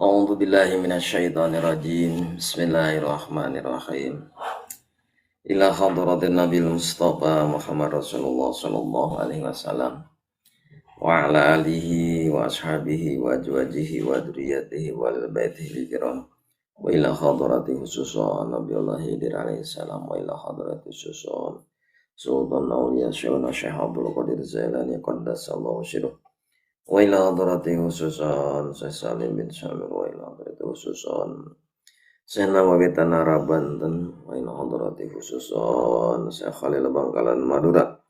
A'udzu billahi minasyaitonir rajim. Bismillahirrahmanirrahim. Ila hadratin Nabil Mustafa Muhammad Rasulullah sallallahu alaihi wasallam wa ala alihi wa ashabihi wa azwajihi wa dzurriyyatihi wal baitihi kiram. Wa ila hadrati khususan Nabiullah Khidir alaihi salam wa ila hadrati khususan Sultan Auliya Syekhuna Syekh Abdul Qadir Jailani qaddasallahu sirruh. Wa ila hadrati khususan Syekh Salim bin Samir wa ila hadrati khususan Syekh Nawawi Tanara Banten wa ila hadrati khususan Syekh Khalil Bangkalan Madura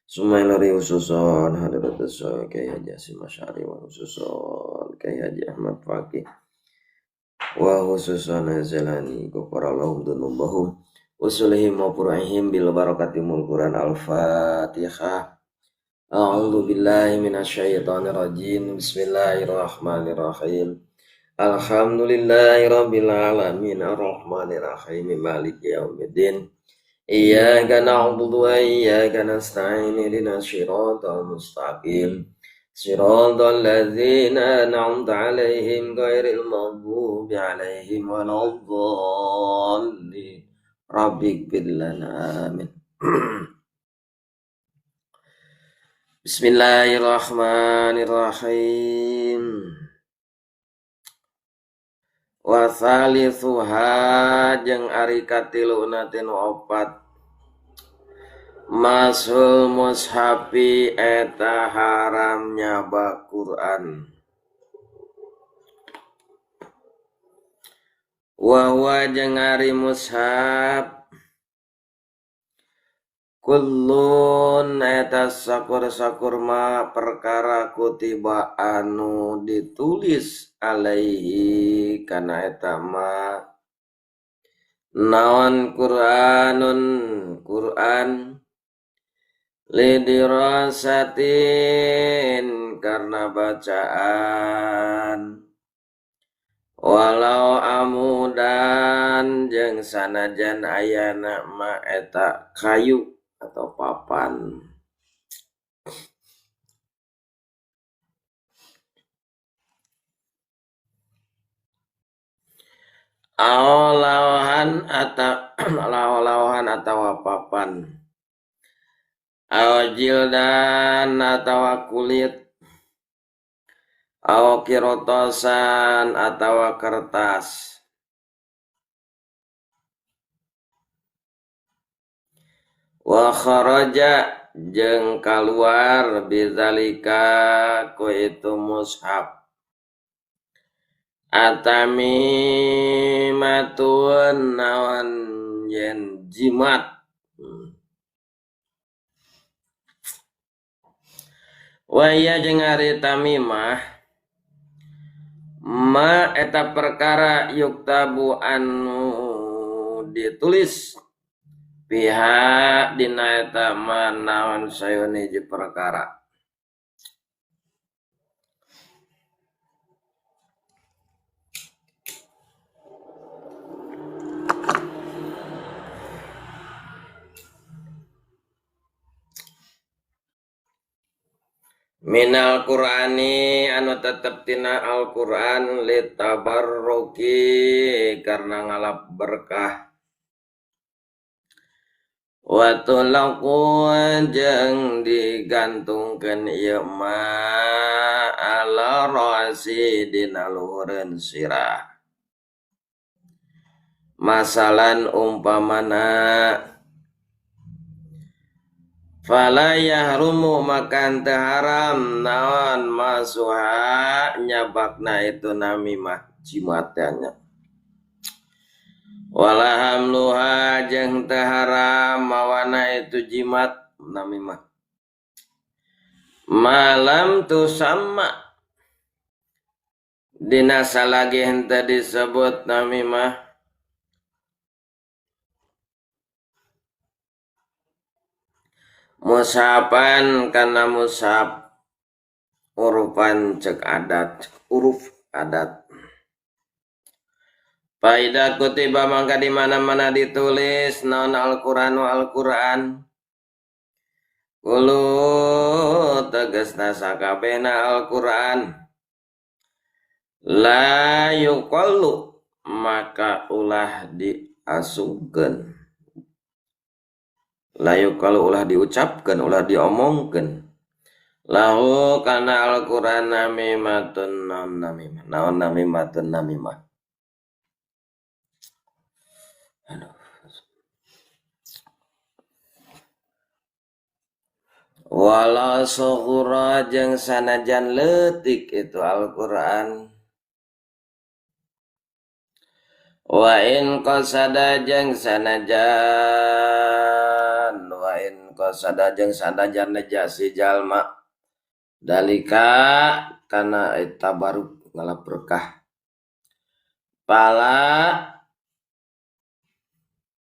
Sumailari khususan hadirat Syekh Kiai Haji Hasyim Asy'ari wa khususan Kiai Haji Ahmad Faqih wa khususan Zailani ghafara lahum dzunubahum usulihim wa furu'ihim bil barakati mul Quran. Al-Fatihah. A'udzu billahi minasyaitonir rajim. Bismillahirrahmanirrahim. Alhamdulillahi rabbil alamin arrahmanir rahim maliki yaumiddin. Iyyaka na'budu wa iyyaka nasta'in ihdinas siratal mustaqim. Siratal ladzina an'amta 'alaihim ghairil maghdubi 'alaihim waladdallin. Rabbighfir lana amin. Bismillahirrahmanirrahim. Wa salisuha jeung ari katiluna tinu opat masul mushafi eta haram nyaba Quran. Wa huwa jeung ari mushaf kullun eta sakur-sakur ma perkara kutiba anu ditulis alaihi kana eta ma naon Qur'anun Qur'an lidirasatin karena bacaan walau amudan jeung sanajan ayana ma eta kayu atau papan. Aw lauhan atau law-lauhan atawa papan. Aw jildan atawa kulit. Aw kirotosan atawa kertas. Wa kharaja jeung kaluar bidzalika ku itu mushaf. Atamimatun naon yen jimat. Wa iya jeung ari tamimah ma eta perkara yuktabu anu ditulis pihak dina eta ma naon sayun hiji perkara. Minal Qur'ani anu tetep tina Al-Qur'an litabarruki karena ngalap berkah. Wa tulaqu jeung digantungkeun ieu ma ala ra'si dina luhureun sirah. Masalan umpamana fala yahrumu makan teu haram naon masuha nyabakna itu namimah jimatnya. Wala hamluha jeung teu haram mawana itu jimat namimah. Malam tu sama dina salagi henteu disebut namimah. Mushapan kana mushaf urupan cek adat, uruf adat. Faida kutiba mangka di mana-mana ditulis naon Al-Qur'anu Al-Qur'an. Kulu tegasna sakabehna Al-Qur'an. La yuqallu maka ulah diasungkeun. La yuqallu ulah diucapkeun, ulah diomongkeun. Lahu kana Al-Qur'an namimatun naon namimah. Naon namimatun namimah. Aduh. Walau sughra jeung sanajan leutik itu Al-Qur'an. Wa in qasada jeung sanajan, wa in qasada jeung sanajan nejasi jalma dalika kana eta baruk ngalap berkah. Pala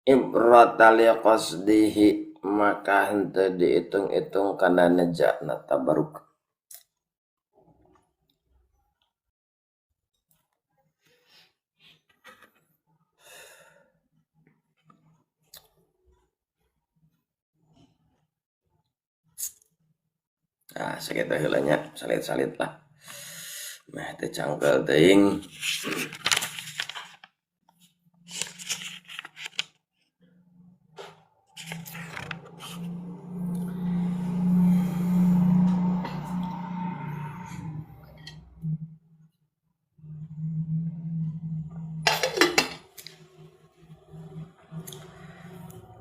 ibrata li qasdihi maka henteu diitung-itung kana nejana tabaruk. Nah, sakitu heula nya, salit-salit lah. Meh teh cangkel teuing.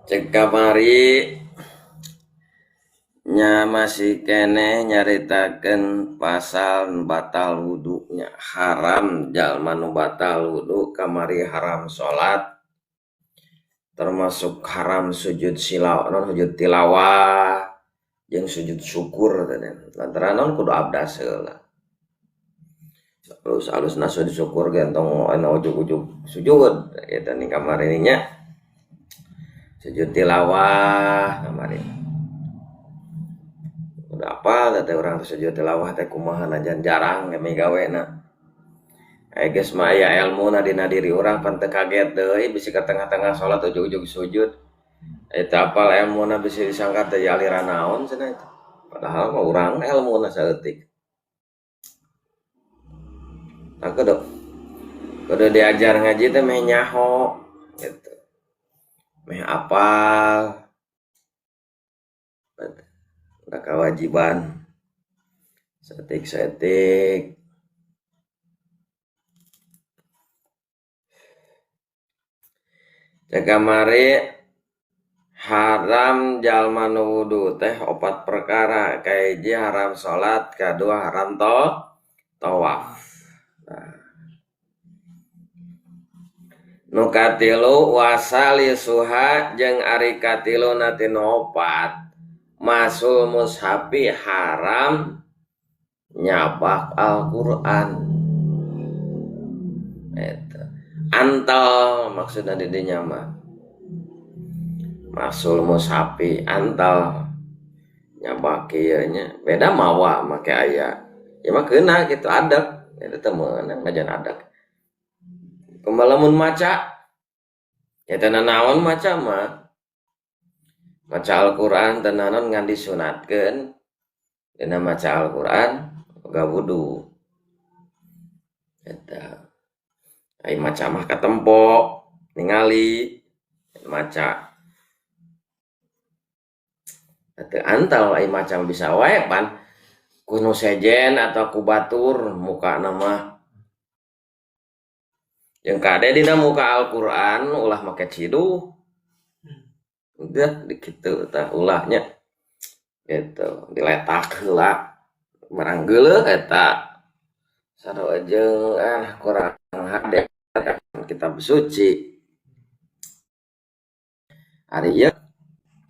Cek kamari nya masih keneh nyaritakeun pasal batal wudunya, haram jalma nu batal wudu kamari haram salat, termasuk haram sujud silaw, non sujud tilawah jeung sujud syukur teh. Lantaran non kudu abdas heula. Alus-alusna sujud syukur ge entong anu ujug-ujug sujud eta nih kamari nya. Sujud tilawah kamari. Udah apa teh urang sujud tilawah teh kumaha najan jarang kami gawena. Aya geus mah aya elmuna dina diri urang pan teu kaget deui bisi ka tengah-tengah salat ujug-ujug sujud. Eta apal elmuna bisi disangka teh aliran naon cenah eta. Padahal mah urang elmuna saeutik. Tah kudu diajar ngaji teh meh nyaho gitu. Meh apal. Udah kewajiban setik-setik. Cakamari haram jalma nu wudu teh opat perkara. Kahiji haram salat, kadua haram tawaf. Nah. Nu katilu wasalisuha jeung ari katilu na tinu opat. Masul mushafi haram nyabak Al-Qur'an. Eta. Antal maksudna di dinya mah. Masul mushafi antal nyabak ieu nya. Beda mawa make aya. Ya mah keuna kitu adeg. Eta teh meunang najan adeg. Kumaha lamun maca? Ya teu nanaon maca mah. Maca Al-Qur'an teu nanaon ngan disunatkeun. Dina maca Al-Qur'an boga wudu. Eta. Ai maca mah katempo ningali maca. Teu antal ai maca bisa wae pan ku nu sejen atau ku batur mukana mah. Jeung kade dina muka Al-Qur'an ulah make ciduh. Udah dikitu tah ulahnya. Gitu, diletak heula. Barang geuleuh eta. Sarua jeung kurang hade kitab suci. Ari ieu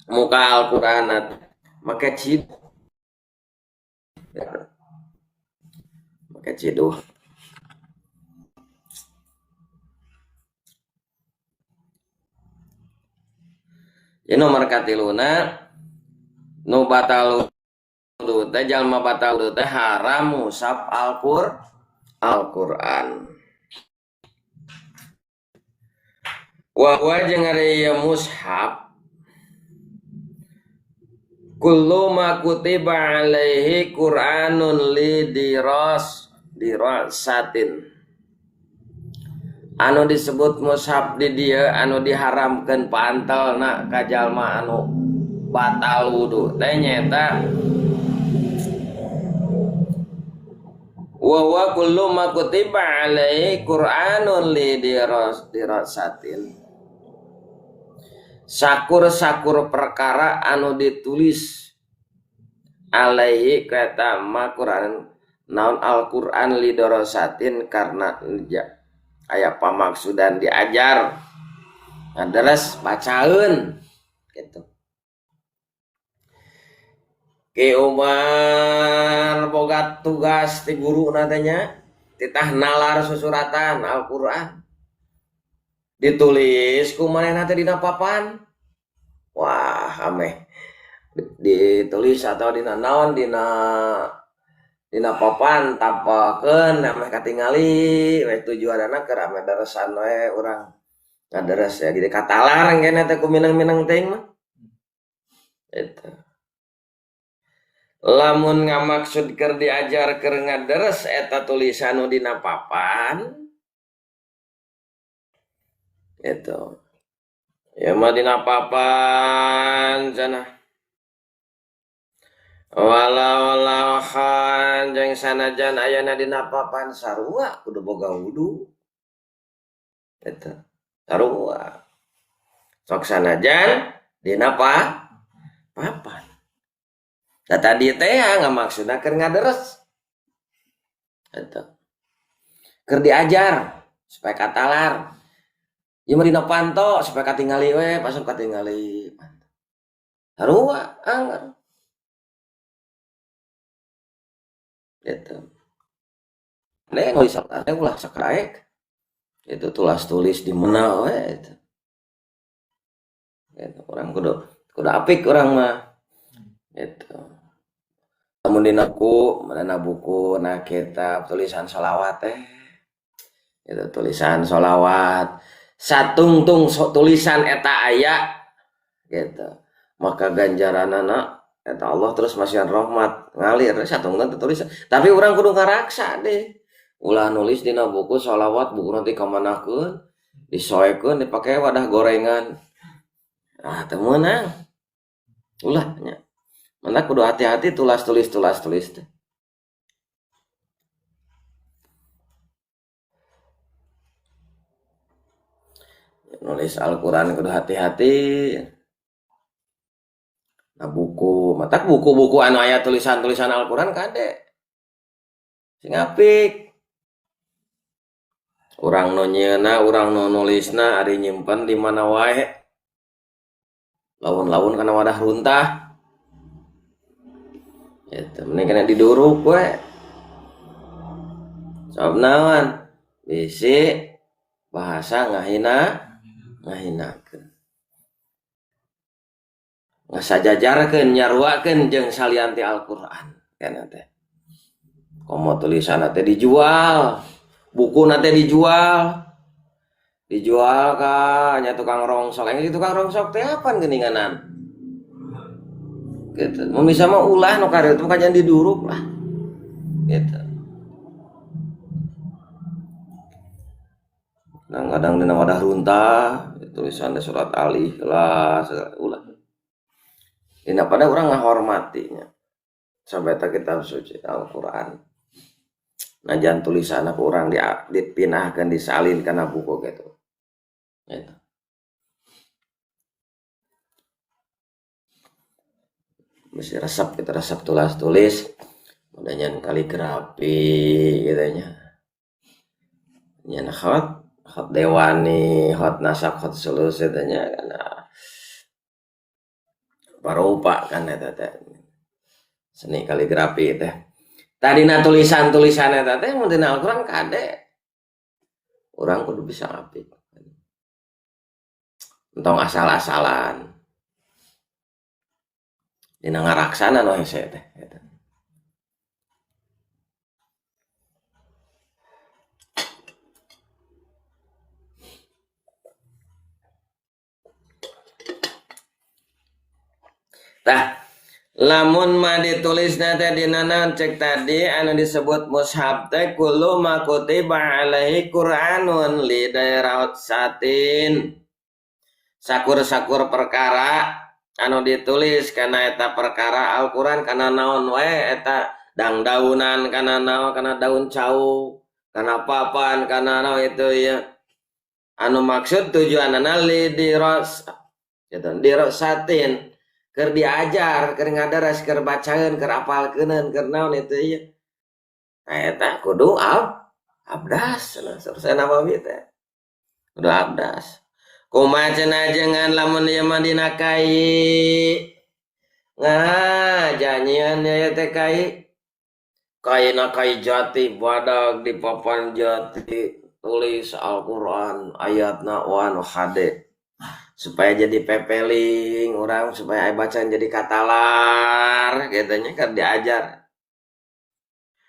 muka Al-Qur'an make ciduh. Make ciduh. Ieu nomor katiluna nu batal wudu teh jalma batal wudu teh haram musab Al-Qur'an. Wa huwa jeung ari ieu mushaf kullu ma kutiba alaihi Qur'anun li dirasatin. Anu disebut mushaf di dieu anu diharamkeun pantelna ka jalma anu batal wudu teh nyaeta wa huwa kullu ma kutiba alaihi Qur'anun li dirasatin. Sakur-sakur perkara anu ditulis alaihi kata ma Qur'an naon Al-Qur'an li dirasatin karena aya pamaksudan diajar ngaderes bacaeun gitu. Ki Umar boga tugas ti guruna teh nya titah nalar susuratan Al-Qur'an ditulis ku manehna teh dina papan. Wah ameh ditulis atau dina naon dina papan tapakeun ameh katingali we tujuanana keur ameh daresan we urang ngaderes ya jadi katalar engke teh ku minang-minang teuing mah. Eta lamun ngamaksud keur diajar keur ngaderes eta tulisan nu dina papan eta ya mah dina papan cenah walau lauhan jeung sanajan ayana dina papan sarua kudu boga wudu eta sarua sok sanajan dina papan. Da tadi teh ngamaksudna keur ngaderes eta keur diajar supaya katalar ieu mah dina panto supaya katingali we pasuk katingali sarua angger gitu. Nek nulis teh ulah sakraek. Itu tulas tulis di mana we itu. Gitu, urang kudu apik urang mah. Gitu. Lamun dina buku, mana buku na kitab tulisan sholawat teh. Itu tulisan sholawat. Satungtung tulisan eta aya gitu. Maka ganjaranana eta Allah terus masihan rahmat ngalir satungtung tulisan. Tapi urang kudu ngaraksa deh. Ulah nulis dina buku sholawat buku nanti kamanakeun, disoekeun dipake wadah gorengan. Ah teu meunang. Ulah nya. Mana kudu hati-hati tulas tulis teh. Nulis Al-Qur'an kudu hati-hati. Nah buku, matak buku-buku anu aya tulisan-tulisan Al-Qur'an kade. Sing apik. Urang nu nyieunna, urang nu nulisna ari nyimpen di mana wae. Laun-laun kana wadah runtah. Eta mending kana diduruk we. Sabab naon? Bisi bahasa ngahinakeun. Ngasajajarkeun nyaruakeun jeung salian ti Al-Qur'an kana teh. Komo tulisanna teh dijual, bukuna teh dijual. Dijual ka nya tukang rongsok. Engke tukang rongsok teh apan geuninganan? Gitu. Mun bisa mah ulah nu kareu teh kajian diduruk lah. Gitu. Kadang-kadang dina wadah runtah tulisanna surat Al-Ikhlas ulah. Dina pada urang ngahormatinya. Sampai eta kitab suci Al-Qur'an. Najan tulisanna ku urang dipinahkeun disalin kana buku gitu. Gitu. Mesti resep kita resep tulis-tulis mudah kaligrafi gitu nya. Nyan khat dewani, khat nasak, khat sulus gitu nya kana parupa kan eta teh. Seni kaligrafi teh. Tadina tulisan-tulisan eta teh mun dina Al-Qur'an kade. Urang kudu bisa apik. Entong asal-asalan. Dina ngaraksana nu hese teh eta. Tah, Lamun mah ditulisna teh dina naon cek tadi anu disebut mushaf teh kullu ma kutiba alaihi Qur'anun li satin. Sakur-sakur perkara anu ditulis kana eta perkara Al-Qur'an kana naon wae eta dangdaunan kana naon kana daun cau kana papan kana naon itu ya. Anu maksud tujuanana li diros gitu dirosatin keur diajar, keur ngadaras, keur bacaeun, keur apalkeuneun, keur naon itu ieu. Nah eta kudu abdas nah selesai Nawawi teh. Kudu abdas. Kumaha cenah jengan lamun ieu mah dina kai. Nah, janyian ieu teh kai. Kaina kai jati badag di papan jati tulis Al-Qur'an ayatna wan hade. Supaya jadi pepeling orang supaya bacaan jadi katalar katanya kan diajar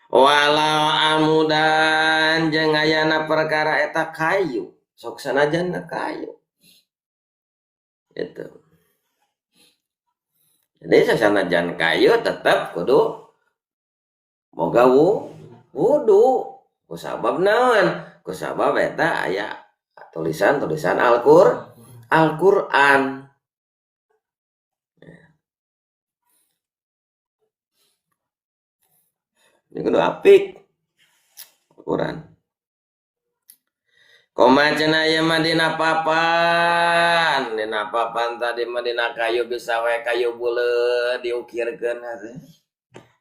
walau amudan jeung ayana perkara eta kayu sok sanajan kayu gitu. Jadi sanajan kayu tetap kudu boga wudu kusabab naon kusabab eta aya tulisan-tulisan Al-Qur'an. Ini kudu apik Al-Qur'an. Kumaha cenah ieu mah dina papan, dina papan tadi mah dina kayu bisa we kayu buleud diukirkeun atuh.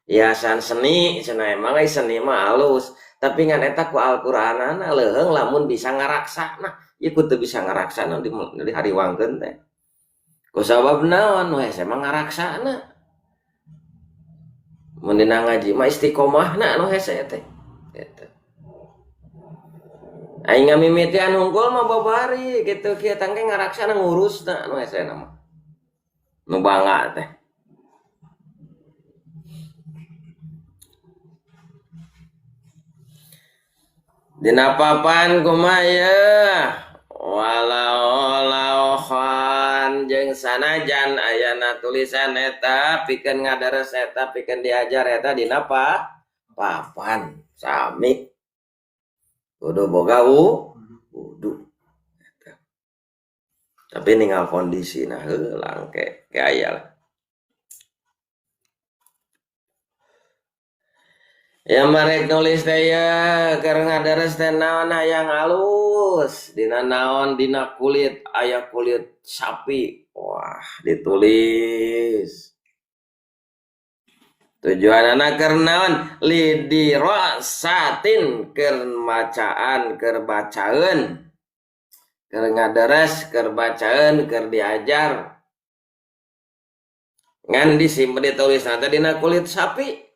Hiasan seni cenah emang ai seni mah alus, tapi ngan eta ku Al-Qur'anana leuheung lamun bisa ngaraksana. Ieu kudu bisa ngaraksana di hariwangkeun teh. Kusabab naon we hese mah ngaraksana. Mun dina ngaji mah istiqomahna anu hese teh. Gitu. Aing ngamimitian hungkul mah babari kitu kieu tangke ngaraksana ngurusna anu hese mah. Nu bangga teh. Dina papan kumaha ieu? Walau lauhan jeung sanajan ayana tulisan eta pikeun ngadares eta pikeun diajar eta dina papan sami kudu boga wudu. Tapi ninggal kondisi nah heulang ke aya lah. Ya marek nulis teh ya keur ngadares teh naon hayang alus dina naon dina kulit aya kulit sapi wah ditulis tujuanana keur naon lidirasatin keur macaan keur bacaeun keur ngadares keur bacaeun keur diajar ngan disimpen ditulisna teh dina kulit sapi.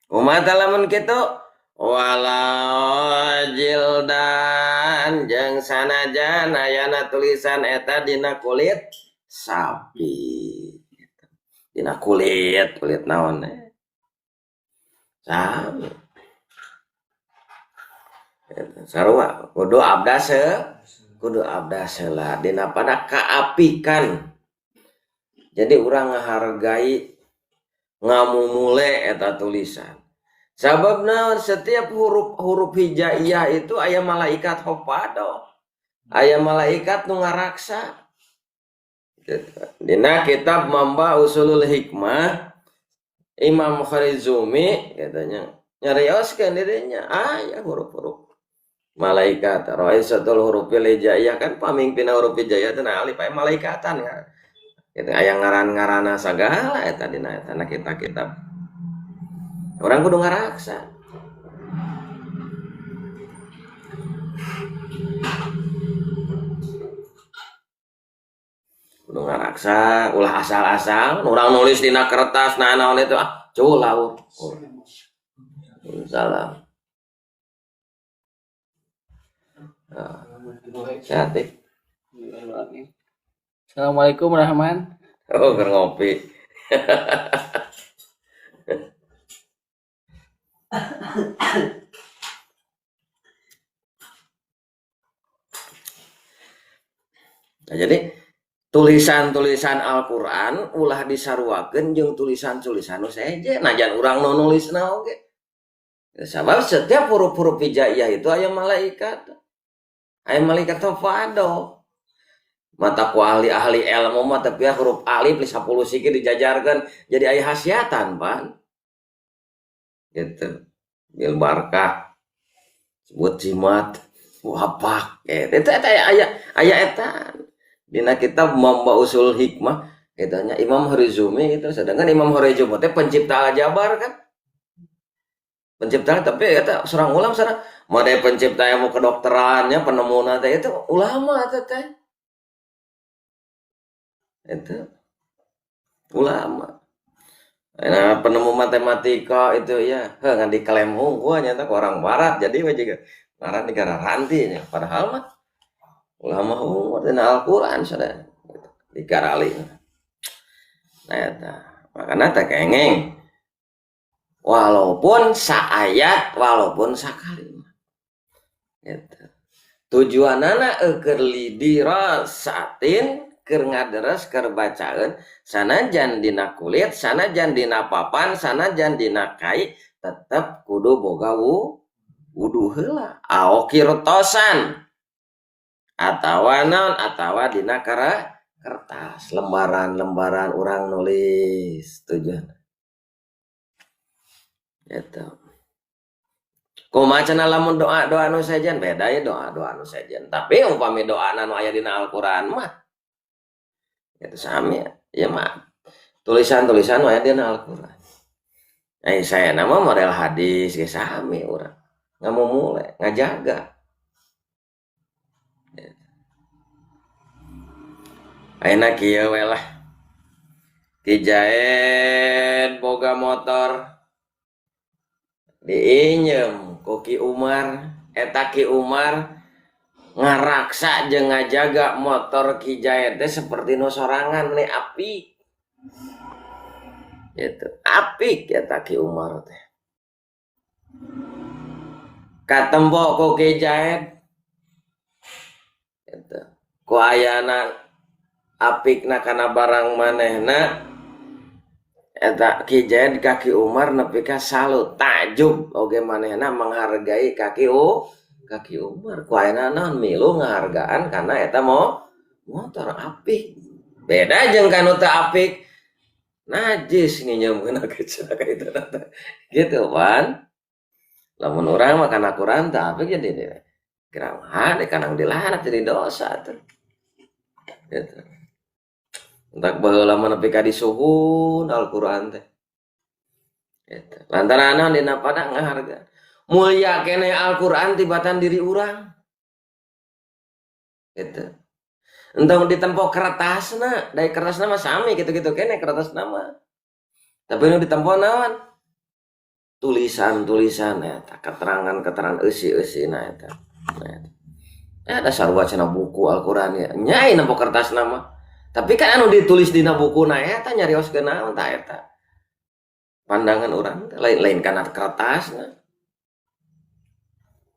Kumaha lamun kitu walau jildan jeung sanajan ayana tulisan eta dina kulit sapi dina kulit kulit naon sami sarua kudu abdas heula dina pada kaapikan. Jadi urang ngahargai ngamumule eta tulisan. Sabab naon setiap huruf-huruf hijaiyah itu aya malaikat hofado. Aya malaikat nu ngaraksa. Gitu. Dina kitab Mamba Usulul Hikmah Imam Kharizumi katanya nyarioskeun dirinya aya huruf-huruf malaikat. Raisatul hurufil hijaiyah kan pamimpin huruf hijaiyah teh alif aya malaikatan kan. Gitu, aya ngaran-ngaranna sagala eta dina eta na kitab-kitab. Orang kudu ngaraksa. Kudu ngaraksa, ulah asal-asal, urang nulis dina kertas nah naon itu ah culau. Salam. Nah, cantik. Assalamualaikum Rahman. Oh, keur ngopi. Nah, jadi Tulisan-tulisan Al-Qur'an ulah disaruakeun jeung tulisan-tulisan nu sejen, najan urang nu nulisna oge. Sabab setiap huruf-huruf hijaiyah itu aya malaikat. Aya malaikat tafado. Mata ku ahli-ahli ilmu mah tapi ya huruf alif 10 siki dijajarkan jadi aya khasiatan pan. Gitu. Bil barkah. Sebut jimat, wapak gitu. Itu eta aya aya eta. Dina kitab Mamba Usul Hikmah katanya Imam Horizumi itu, sedangkan Imam Horizumi teh pencipta aljabar kan. Pencipta tapi eta seorang ulama sana model pencipta ilmu kedokterannya penemu teh itu ulama eta teh. Itu ulama. Nah, penemu matematika itu ya, heh ngan diklaim hungkul nyata ke orang barat jadi mah juga ngaran negara ranti nya. Padahal mah ulama hungkul dina Al-Qur'an sadaya gitu. Digarali. Nah eta, makana teh kengeng. Walaupun saayat, walaupun sakalimat. Gitu. Tujuanana eukeun lidirasatin keur ngaderes keur bacaeun sanajan dina kulit, sanajan dina papan, sanajan dina kai, tetep kudu boga wudu heula. Au kirtosan atawa naon atawa dina kertas, lembaran-lembaran urang nulis tujuan. Gitu. Kumaha cenah lamun doa-doa nu sejen beda ya doa-doa nu sejen. Tapi upami doa nu aya dina Al-Qur'an mah itu sami ya mah tulisan-tulisan nu aya dina Al-Qur'an. Eh saya nama model hadis ge sami urang. Ngamumule, ngajaga. Gitu. Ayeuna kieu we lah. Ki Jaed boga motor diinjem ku Ki Umar, eta Ki Umar ngaraksa jeung ngajaga motor Ki Jaed teh seperti nu sorangan nih apik. Gitu. Apik eta Ki Umar teh. Katempo ku Ki Jaed. Gitu. Ku ayana apikna kana barang manehna eta Ki Jaed ka Ki Umar nepi ka salut takjub oge manehna menghargai ka Ki Umar ku ayana naon milu ngahargaan kana eta motor apik. Beda jeung kanu teu apik najis nginjeumkeun ge cenah ka itu teh. Gitu pan. Lamun urang mah kana Quran teu apik jadi kira mah kanang dilanat jadi dosa tuh. Gitu. Entak baheula mah nepi ka disuhun Al-Qur'an teh. Gitu. Lantaran naon dina pada ngaharga. Mulia keneh Al-Qur'an tibatan diri urang. Gitu. Entong ditempo kertasna, dari kertasna mah sami gitu-gitu keneh kertasna mah. Tapi nu ditempo naon? Tulisan-tulisan eta, keterangan-keterangan eusi-eusina eta. Nah, eta. Ada sarua cenah buku Al-Qur'an ya. Nyai nempo kertasna mah. Tapi kan anu ditulis dina bukuna eta nyarioskeun naon tah eta. Pandangan urang teh lain-lain kana kertasna.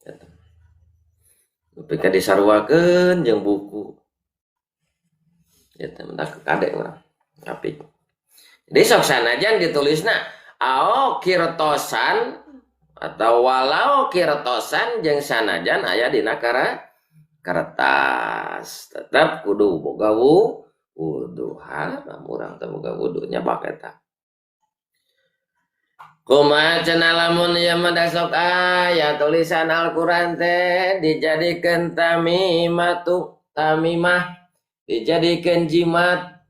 Gitu. Nepi ka disaruakeun jeung buku. Gitu, mentak kade urang. Apik. Jadi sok sanajan ditulisna ao kirtosan atau walau kirtosan jeung sanajan aya dina kertas tetap kudu boga wudu. Haram urang teh boga wudu nyabak eta. Kumaha cenah lamun ieu mah da sok aya tulisan Al-Qur'an teh dijadikeun tamimatu tamimah dijadikeun jimat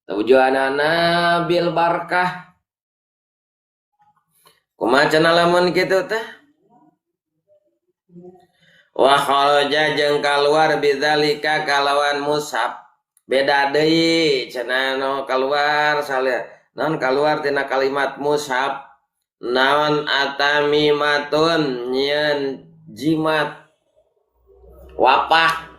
tujuanana bil barkah. Kumaha cenah lamun kitu teh? Wa kharaja jeung kaluar bidzalika kalawan mushaf. Beda deui cenah nu kaluar salia naon kaluar tina kalimat mushaf naon atamimatun nyieun jimat wapak.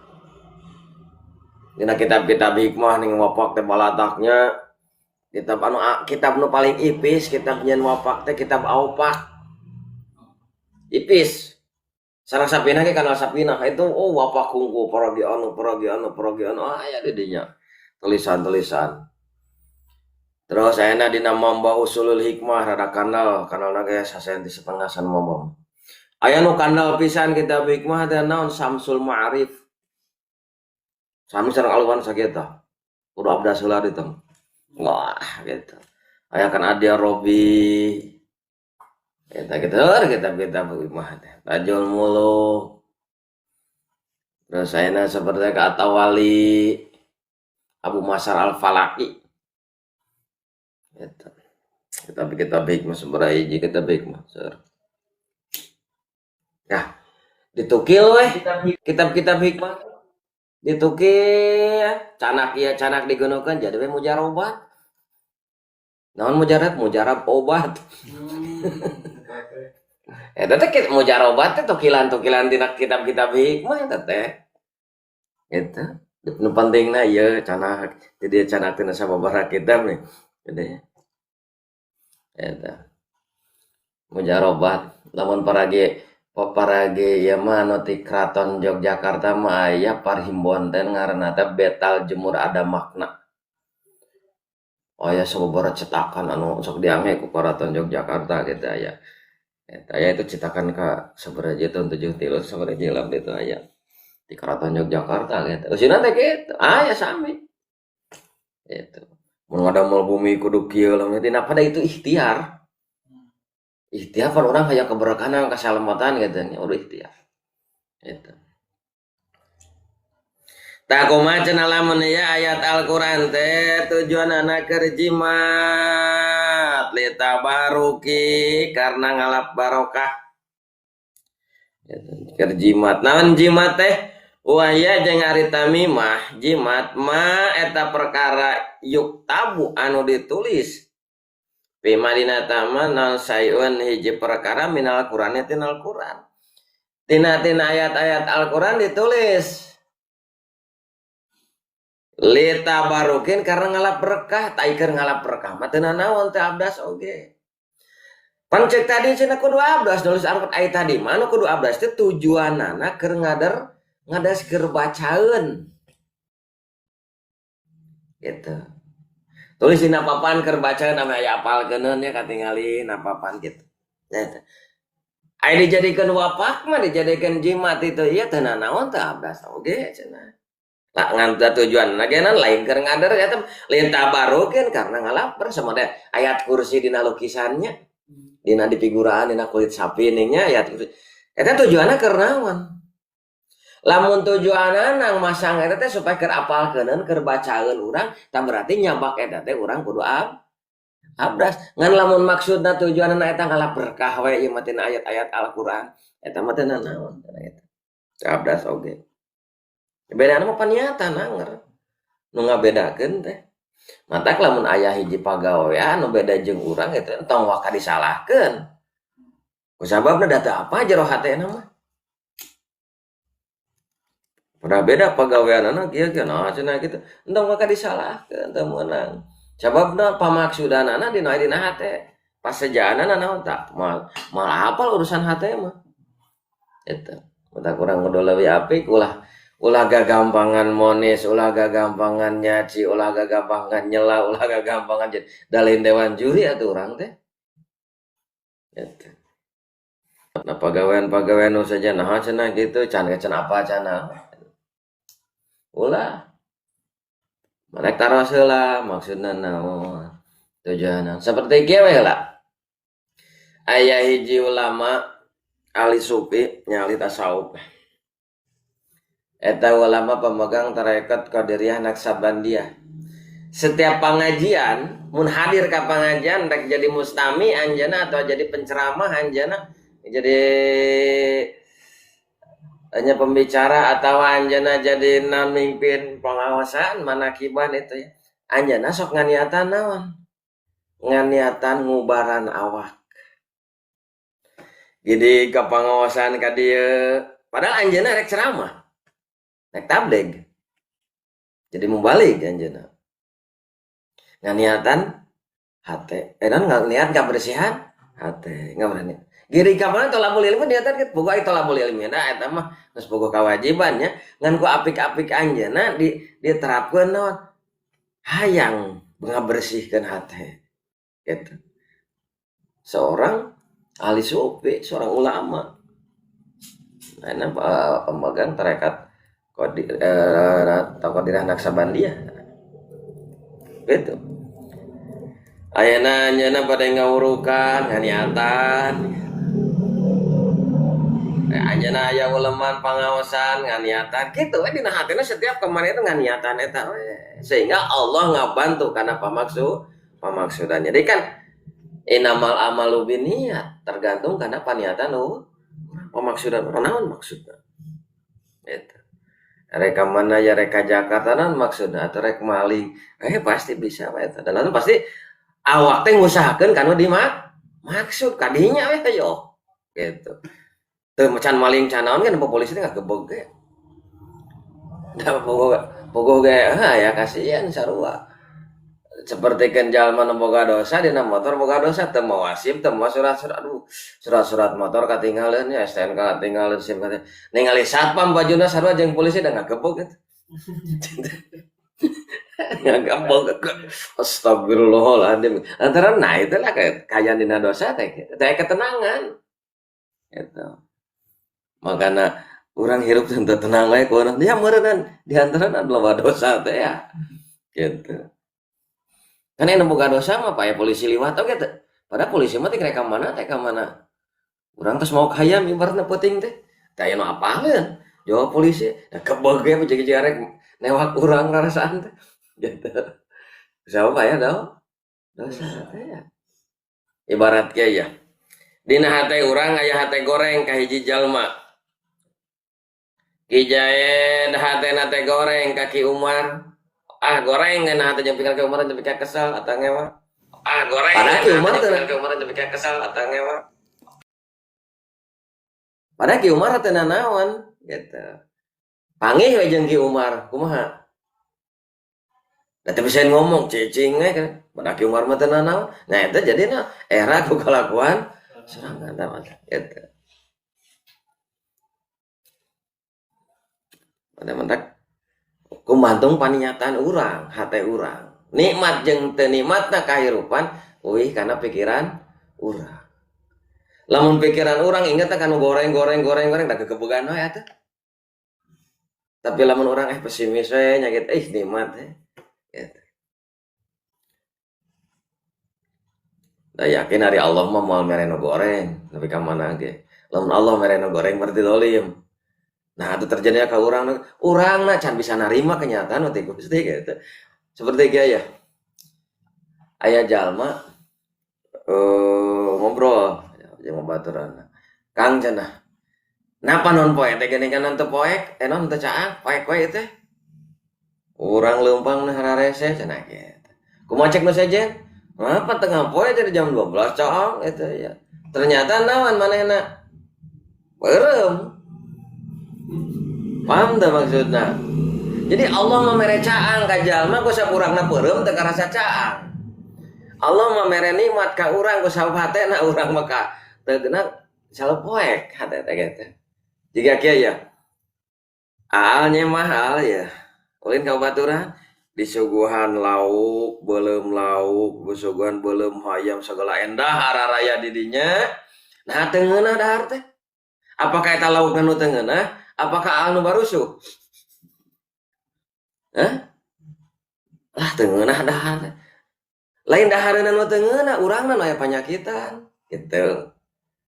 Dina kitab-kitab hikmah ning wapak teh balataknya kitab anu kitab nu paling ipis kitab nyieun wapak teh kitab aupak ipis. Sareng Sapinah ge kanal Sapinah itu oh wapak kungku paragi anu paragi anu paragi anu aya di dinya tulisan-tulisan. Terus ayeuna dina Mamba Usulul Hikmah rada kandal, kandalna ge sasenti setengah san Mamba. Aya nu kandal pisan kitab hikmah teh naon Samsul Ma'arif. Sami sareng aluhan sakieu. Kudu abdas heula ditu. Wah gitu. Aya kan Adia Robi. Eta kitu kitab-kitab hikmah teh. Tajul Muluk. Terus ayeuna seperti ka Atawali, Abu Masar Al-Falaki. Eta. Kitab-kitab hikmah sabaraha hiji kitab hikmah seueur. Nah, ditukil weh kitab-kitab hikmah. Ditukil canak ieu canak digunakeun jadi we mujarobat. Naon mujarab? Mujarab obat. Eta teh mujarobat teh tukilan-tukilan tina kitab-kitab hikmah eta teh. Eta. Nu pentingna ieu canak jadi canak tina sababaraha kitab nih. Gede. Eta. Mujarobat lamun paragi paragi ieu mah anu ti Kraton Yogyakarta mah aya parhimbon teh ngaranna teh Betal Jemur Ada Makna. Aya sababaraha cetakan anu sok diangge ku Karaton Yogyakarta gitu aya. Eta aya itu cetakan ka sabaraha tahun 73 sabaraha jilid itu aya. Di Keraton Yogyakarta gitu. Eusina teh kitu, aya sami. Gitu. Mun ngadamel bumi kudu kieu lamun tina pada itu ikhtiar. Ikhtiar pan urang hayang keberkahan kasalamatan gitu nya udah ikhtiar. Gitu. Tah kumaha cenah lamun ya ayat Al-Qur'an teh tujuanana keur jimat litabaruki karena ngalap barokah. Keur jimat. Naon jimat teh? Waya jeung ari tamimah jimat ma eta perkara yuktabu anu ditulis. Bima dina tama naon sayun hiji perkara minal Qur'an tina Al-Qur'an. Tina-tina ayat-ayat Al-Qur'an ditulis. Litabarukin karena ngalap berkah, taiker ngalap berkah mah teu nanaon teh abdas oge. Pan cek tadi cenah kudu abdas nulis Al-Qur'an aya tadi mah nu kudu abdas teh tujuanana keur ngader ngadas keur bacaeun. Gitu. Tulis dina papan keur bacaeun ame aya apalkeuneun nya katingali na papan gitu. Eta. Aya dijadikeun wapak mah dijadikeun jimat itu ieu teu nanaon teu abdas oge cenah. Tak ngan tujuan genan lain keur ngader eta lain tabarukeun karena ngalaper sama teh ayat kursi dina lukisannya dina dipiguraan dina kulit sapi nya ayat kursi eta tujuanna keur naon lamun tujuanna masang eta teh supaya keur apalkeuneun keur bacaeun urang tah berarti nyabak eta teh urang kudu abdas ngan lamun maksudna tujuanna eta ngalap berkah we ieu mah tina ayat-ayat Al-Qur'an eta mah teu nanaon eta abdas oge. Bedana mah paniatan anger. Nu ngabedakeun teh. Matak lamun aya hiji pagawean nu beda jeung urang eta entong waka disalahkeun. Kusababna da teu apa jero hatena mah. Udah beda pagaweanana kieu kieu nah cenah kitu. Entong waka disalahkeun teu meunang. Sababna pamaksudanana dina dina hate. Pasejaanana naon tah moal moal apal urusan hate mah. Eta. Matak urang kudu leuwih apik ulah ulah gagampangan monis, ulah gagampangan nyaci, ulah gagampangan nyela, ulah gagampangan jadi dalin dewan juri atuh urang teh. Gitu. Nah pagawean-pagawean nu saja nah cenah gitu can can apa cenah. Ulah. Mereka taros heula maksudna naon tujuanna. Seperti kieu we heula. Aya hiji ulama ahli sufi nya ahli tasawuf. Eta ulama pemegang tarekat Qadiriyah Naksabandiyah. Setiap pengajian, mun hadir ka pengajian rek jadi mustami anjeunna atau jadi penceramah anjeunna, jadi hanya pembicara atau anjeunna jadi mimpin pengawasan manakiban itu ya. Anjeunna sok nganiatan naon? Nganiatan ngubaran awak. Jadi ke pengawasan ka dieu, padahal anjeunna rek ceramah. Rek tabligh. Jadi mubalig anjeunna. Nganiatan hate. Eh non niat ngabersihan hate, nggak berani. Giri ka mana tolabul ilmi niatan kitu boga tolabul ilmi da eta mah geus boga kewajiban nya ngan ku apik-apik anjeunna diterapkeun naon hayang ngabersihkeun hate gitu. Seorang ahli sufi, seorang ulama. Nah, ini pemegang tarekat Qadirah Naksabandiyah. Gitu. Ayeuna anjeunna bade ngawurukan nganiatan. Anjeunna aya uleman pangaosan nganiatan kitu we dina hatena setiap kemana itu nganiatan eta we. Sehingga Allah ngabantu kana pamaksudan. Jadi kan inamal amalu binniyat, tergantung kana paniatan pamaksudan naon maksudna. Gitu. Rek ka mana ya rek ka Jakarta naon maksudna atau rek maling. Pasti bisa we eta. Dan pasti awak teh ngusahakeun kanu dimaksud kadinya we hayo. Gitu. Teu can maling can naon kan polisi teh ngagebeg ge. Da bogo ge ya kasihan sarua. Seperti kan jalma nu boga dosa dina motor boga dosa teu mawa SIM teu mawa surat-surat, aduh surat-surat motor katinggalan ya STNK katinggalan SIM katinggalan ningali satpam bajuna sarua jeung polisi da ngagebeg gitu. Ngagebeg astagfirullahaladzim antara nah itulah kaya dina dosa teh gitu teh ketenangan gitu. Makana urang hirup teu tenang wae kunaon ya meureunnan di antarana loba dosa teh ya gitu. Kan anu boga dosa mah pak ya polisi liwat oge teh. Padahal polisi mah teh rek ka mana teh ka mana. Urang tos mau hayam ibaratna peuting teh. Teh aya nu apaleun. Jawab polisi, da kebeg ge jeung rek newak urang rarasaan teh. Gitu. Sabab aya dosa teh ya. Ibarat kieu ya. Dina hate urang aya hate goreng ka hiji jalma. Ki Jaed hatena teh goreng ka Ki Umar. Ah goreng ngeunah hate jeung pikir Ki Umar jeung pikir kesel atau ngewa. Ah goreng. Padahal Ki Umar teh Ki Umar jeung pikir kesel atau ngewa. Padahal Ki Umar teh nanaon gitu. Panggih we jeung Ki Umar, kumaha? Da teu bisa ngomong cicing we kan. Padahal Ki Umar mah teu nanaon. Nah eta jadina era ku kalakuan sorangan tah gitu. Mentak kumantung paniatan urang, hate urang. Nikmat jeung teu nikmatna kahirupan euy kana pikiran urang. Lamun pikiran urang inget teh kanu goreng goreng goreng goreng da kegebegan we atuh. Tapi lamun urang pesimis we nya kitu nikmat teh. Gitu. Da yakin ari Allah mah moal mere nu goreng, nepi ka mana ge. Lamun Allah mere nu goreng berarti zalim. Nah, itu terjadi ka urang, urangna can bisa narima kenyataan teh Gusti gitu. Seperti kieu ya. Aya jalma ngobrol jeung babaturan. Kang cenah. Napa non poek teh geuning kan teu poek, non teu caang, poek we teh. Urang leumpang na hararese cenah kitu. Kumaha cek nu sejen? Apa tengah poe jadi jam 12 caang eta ya. Ternyata naon manehna? Beureum. Paham teu maksudna? Jadi Allah mah mere caang ka jalma ku sakurangna peureum teu karasa caang. Allah mah mere nikmat ka urang ku sabab hatena urang mah ka teu kena salepoek hate teh kitu. Jiga kieu ya. Aalnya mahal ya. Ulin ka baturan disuguhan lauk, beuleum lauk, disuguhan beuleum hayam segala endah araraya di dinya. Nah teu ngeunah dahar teh. Apakah eta laukna nu teu ngeunah? Apakah anu barusuh? Hah? Lah teu ngeunah dahar. Lain dahareuna nu teu ngeunah, urangna nu aya panyakitan gitu.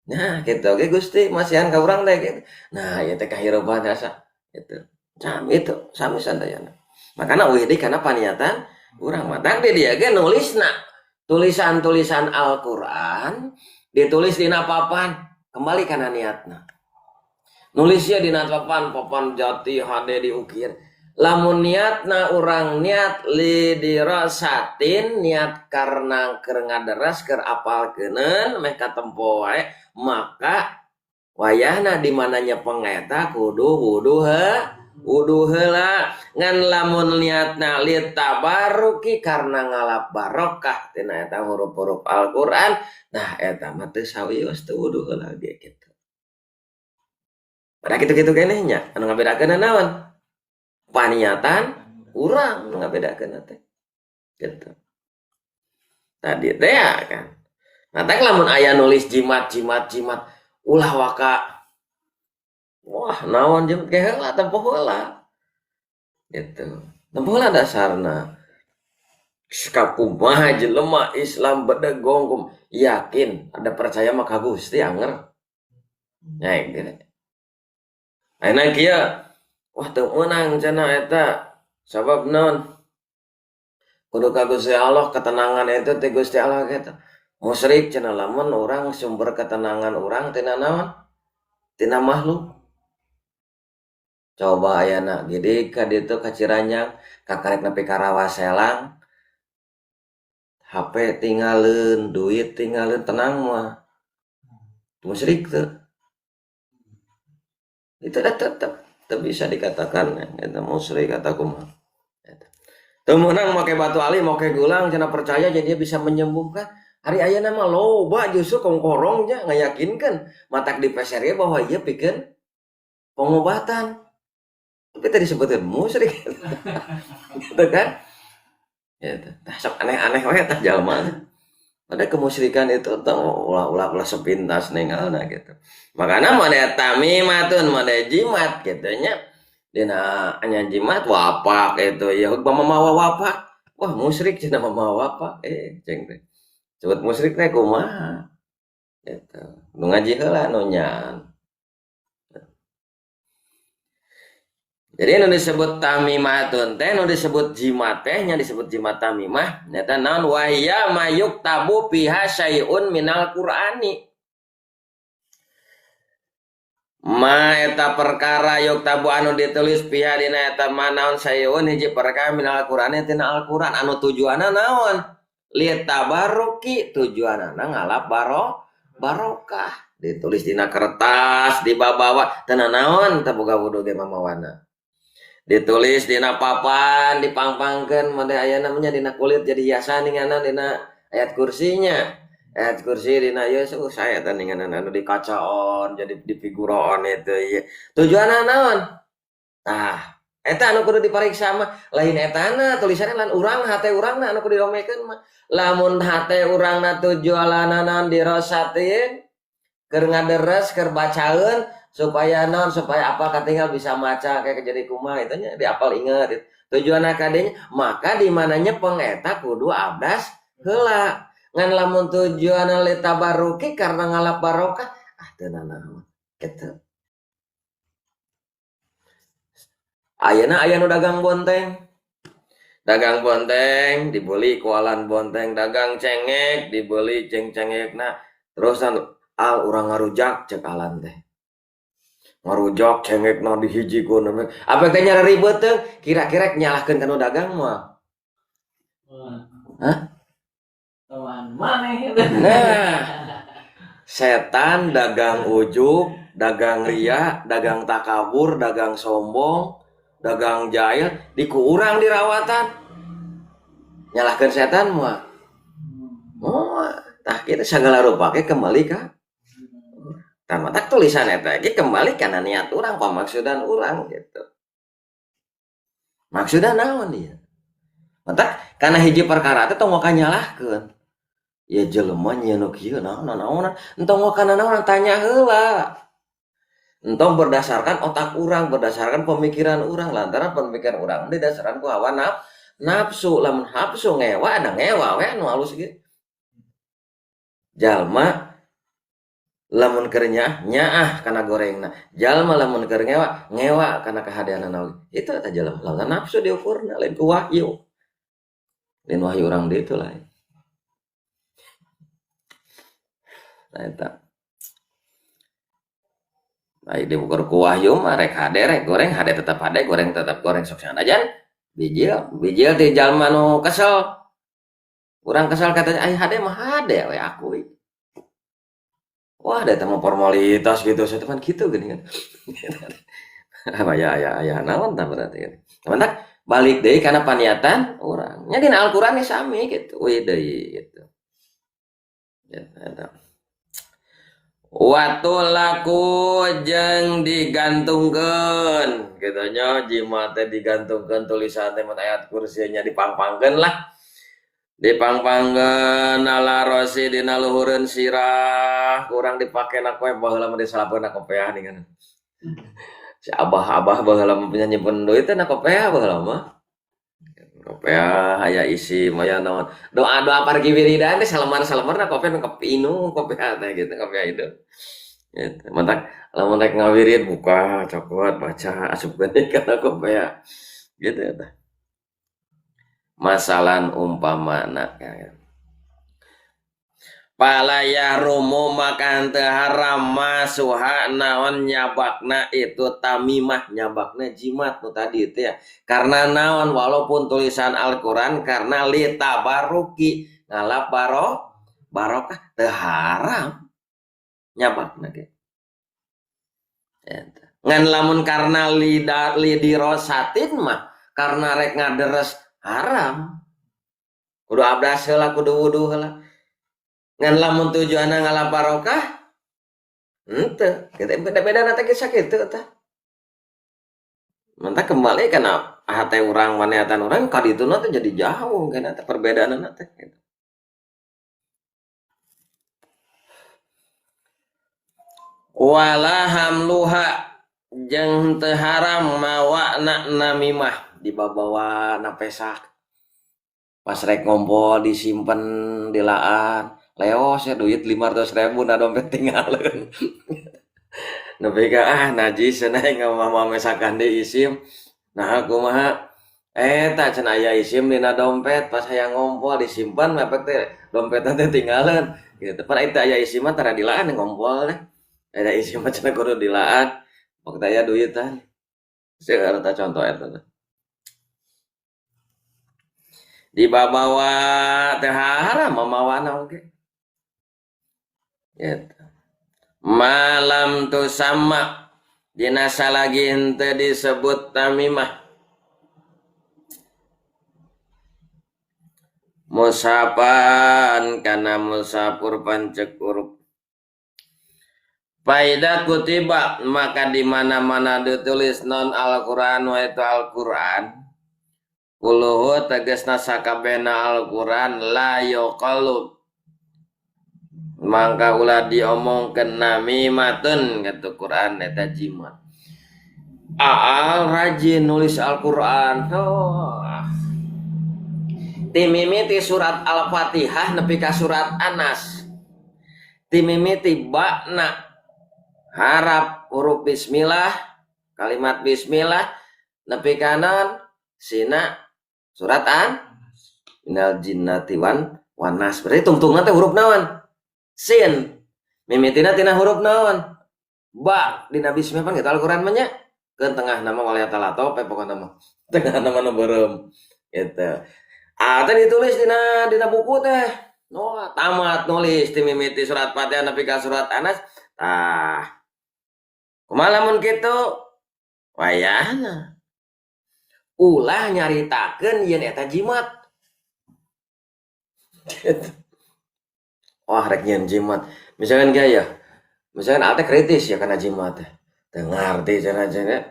Nah, kitu oge Gusti masihan ka urang teh gitu. Nah, ieu teh kahirupan asa gitu. Sami itu, sami sadayana. Makana eueuh deui kana paniatan urang mah. Tah di dieu ge nulisna tulisan-tulisan Al-Qur'an ditulis dina papan, kembali kana niatna. Nulisnya dina papan, papan jati HD diukir. Lamun niatna urang niat lidirasatin, niat karena keur ngaderas keur apalkeuneun meh katempo wae, maka wayahna di mana nyepeng eta kudu wudu Wudu heula ngan lamun niatna litabaruki karena ngalap barokah tina eta huruf-huruf Al-Qur'an, nah eta mah teu sawios teu wudu heula ge kitu. Pada kitu-kitu keneh nya anu ngabedakeun naon? Paniatan urang nu ngabedakeun teh. Gitu. Tadi teh ya kan. Matak lamun aya nulis jimat jimat jimat ulah waka wah naon jimat ge heula tempo heula. Gitu. Tempo heula dasarna. Kumaha jelema Islam bedegong kum yakin ada percaya mah ka Gusti anger. Nya gitu. Ayeuna kieu wah teu meunang cenah eta sabab naon? Kudu ka Gusti Allah ketenangan itu ti Gusti Allah kitu. Musyrik cenah lamun urang sumber ketenangan urang tina naon? Tina makhluk. Coba ayana gidig ka ditu ka Ciranjang kakarek nepi ka Rawaselang HP tinggalin, duit tinggalin, tenang mah. Musyrik teu. Itu dah tetep teu bisa dikatakan eta musyrik atau kumaha. Teu meunang make batu ali, make gelang cenah percaya jadi dia bisa menyembuhkan. Ari ayeuna mah loba justru kongkorong nya ngayakinkeun matak dipeser ge bahwa ieu pikeun pengobatan. Tapi tadi disebutkeun musyrik. Gitu kan? Gitu. Tah sok aneh-aneh we tah jalma teh. Ada kemusyrikan itu tong ulah-ulah ulah sepintas ningalna gitu. Makana made tamimatun made jimat kitu nya. Dina anya jimat wapak itu ya mamawa wapak. Wah musyrik cenah mamawa wapak ceng teh. Sebut musyrik teh kumaha? Gitu. Nu ngaji heula nu nyan. Jadi nu disebut tamimatun teh nu disebut jimat teh nya disebut jimat tamimah nyata naon wahya mayuk tabu piha syai'un minal qur'ani. Ma eta perkara yuk tabu anu ditulis piha dina eta ma naon syai'un hiji perkara minal qur'ani tina Al-Qur'an anu tujuanna naon? Litabaruki tujuanna ngalap barokah ditulis dina kertas dibabawa teu naon teu boga wudu ge mamawana. Ditulis dina papan dipangpangkeun made aya namanya dina kulit jadi hiasan ninganan dina ayat kursinya. Ayat kursi dina ieu saya teh ninganan anu dikacaon jadi difiguroon itu ieu. Tujuanna naon? Tah, eta anu kudu dipariksa mah lain etana tulisanna lain urang hate urangna anu kudu diromekeun mah. Lamun hate urangna tujuanana dirosatin keur ngaderes keur bacaeun supaya naon supaya apa katinggal bisa maca kayak jadi kumaha itu nya diapal inget itu. Tujuan akadenya maka di mananya pengeta kudu abdas heula ngan lamun tujuan litabaruki karena ngalap barokah ah teu nanaon kitu. Ayeuna aya nu dagang bonteng. Dagang bonteng dibeli ku alan bonteng, dagang cengek dibeli ceng cengekna terus al urang ngarujak cek alan teh. Ngarujak cengekna dihijikeun apa teh nyara ribet teh kira-kira nyalahkeun kana dagang mah. Hah? Nah, setan dagang ujub, dagang ria, dagang takabur, dagang sombong, dagang jahil, dikurang dirawatan. Nyalahkeun setan mah. Oh, tah kitu sagala rupa ge kembali ka tah matak tulisan eta ge kembali kana niat urang, pamaksudan urang gitu. Maksudna naon ieu? Matak kana hiji perkara teh tong waka nyalahkeun. Ya jelema nyieun nu kieu naon naonan, entong waka naon tanya heula. Entong berdasarkan otak urang, berdasarkan pemikiran urang, lantaran pemikiran urang didasarkan ku hawa nafsu, lamun nafsu ngewa ada ngewa we anu alus ge. Jalma lamun keur nyaah kana gorengna, jalma lamun keur ngewa ngewa kana kahadeanana oge. Itu eta jalma lamun nafsu diukurna lain ku wahyu. Lain wahyu urang ditu lain. Nah eta. Baik diukur ku wahyu mah rek hade rek goreng hade tetep hade goreng tetep goreng sok sanajan bijil bijil ti jalma nu kesel. Urang kesel katanya ai hade mah hade we akui. Wah, da eta mah formalitas gitu, saya kan gitu gini kan. Apa ya ya ya naon tah berarti. Mantak balik deui kana paniatan urang. Nya dina Al-Qur'an ge sami kitu, uih deui gitu. Ya eta. Watu laku jeung digantungkeun kitu nya jimat teh digantungkeun tulisan teh ayat kursinya dipangpangkeun lah. Dipangpangkeun ala rosi dina luhureun sirah kurang dipake na koe baheula mah disalapeun na kopeah ningan. Si abah-abah baheula mah punya nyimpen duit teh na kopeah baheula mah. Kopeah aya isi maya naon. Doa-doa pargi wiridan teh salemar-salemar na kopeah nu kepinu kopeah teh gitu kopeah itu. Gitu. Mantak lamun rek ngawirid buka cokot baca asupkeun kana kopeah. Gitu eta. Masalan umpamana ya. Pala yahrumu maka henteu haram masuha naon nyabakna itu tamimah nyabakna jimat nu tadi itu ya. Karena naon walaupun tulisan Al-Qur'an karena litabaruki ngalap barokah teu haram nyabakna ge. Eta. Ngan lamun karena lidirosatin mah karena rek ngaderes haram. Kudu abdas heula kudu wudu heula. Ngan lamun tujuanna ngalap barokah henteu, kitu beda-beda na teh kisah kitu tah. Mantap kembali kana hate urang maniatan urang ka dituna teh jadi jauh kana teh perbedaanna teh gitu. Wala hamluha jeung teu haram mawana namimah dibabawa na pesak. Pas rek ngompol disimpen dilaan. Leos ya duit 500.000 na dompet tinggalin. Nepi ka najis cenah ngamah mesakan deui isim. Nah kumaha eta cenah aya isim dina dompet pas hayang ngompol disimpan mepek teh dompetna teh tinggalin gitu. Pan eta aya isim mah tara dilaan ngompol teh. Eta isim mah cenah kudu dilaan. Pokna aya duitan. Seueur tah contoh eta teh. Dibabawa teh haram mamawana oge. Gitu. Malam tu sama dina salagi henteu disebut tamimah. Musapan kana musapur pancek huruf. Faida kutiba maka di mana-mana ditulis non Al-Qur'an wa itu Al-Qur'an. Kuluhu tegasna sakabehna Al-Qur'an la yuqalu. Mangka ulah diomongkeun namimatun kata Quran eta jimat. Aal rajin nulis Al-Qur'an. Oh. Timimiti surat Al-Fatihah nepi ka surat An-Nas. Timimiti bakna harap huruf bismillah, kalimat bismillah nepi kanan sina surat An minal jinnati wan nas. Berarti tungtungna teh huruf naon? Sin. Mimitina tina huruf naon? Ba dina bismillah pan kitu Al-Qur'an mah nya. Keun tengah nama waliatala tope pokona mah. Tengah nama nu beureum. Gitu. Ah teh ditulis dina buku teh. No, tamat nulis ti mimiti surat Fatihah nepi ka surat An-Nas. Tah. Kumaha lamun kitu? Wayahna. Ulah nyaritakeun yen eta jimat. Gitu. Wah rek nyeun jimat. Misalkan gaya, misalkan ate kritis ya kana jimat teh. Teu ngarti cenah-cenah.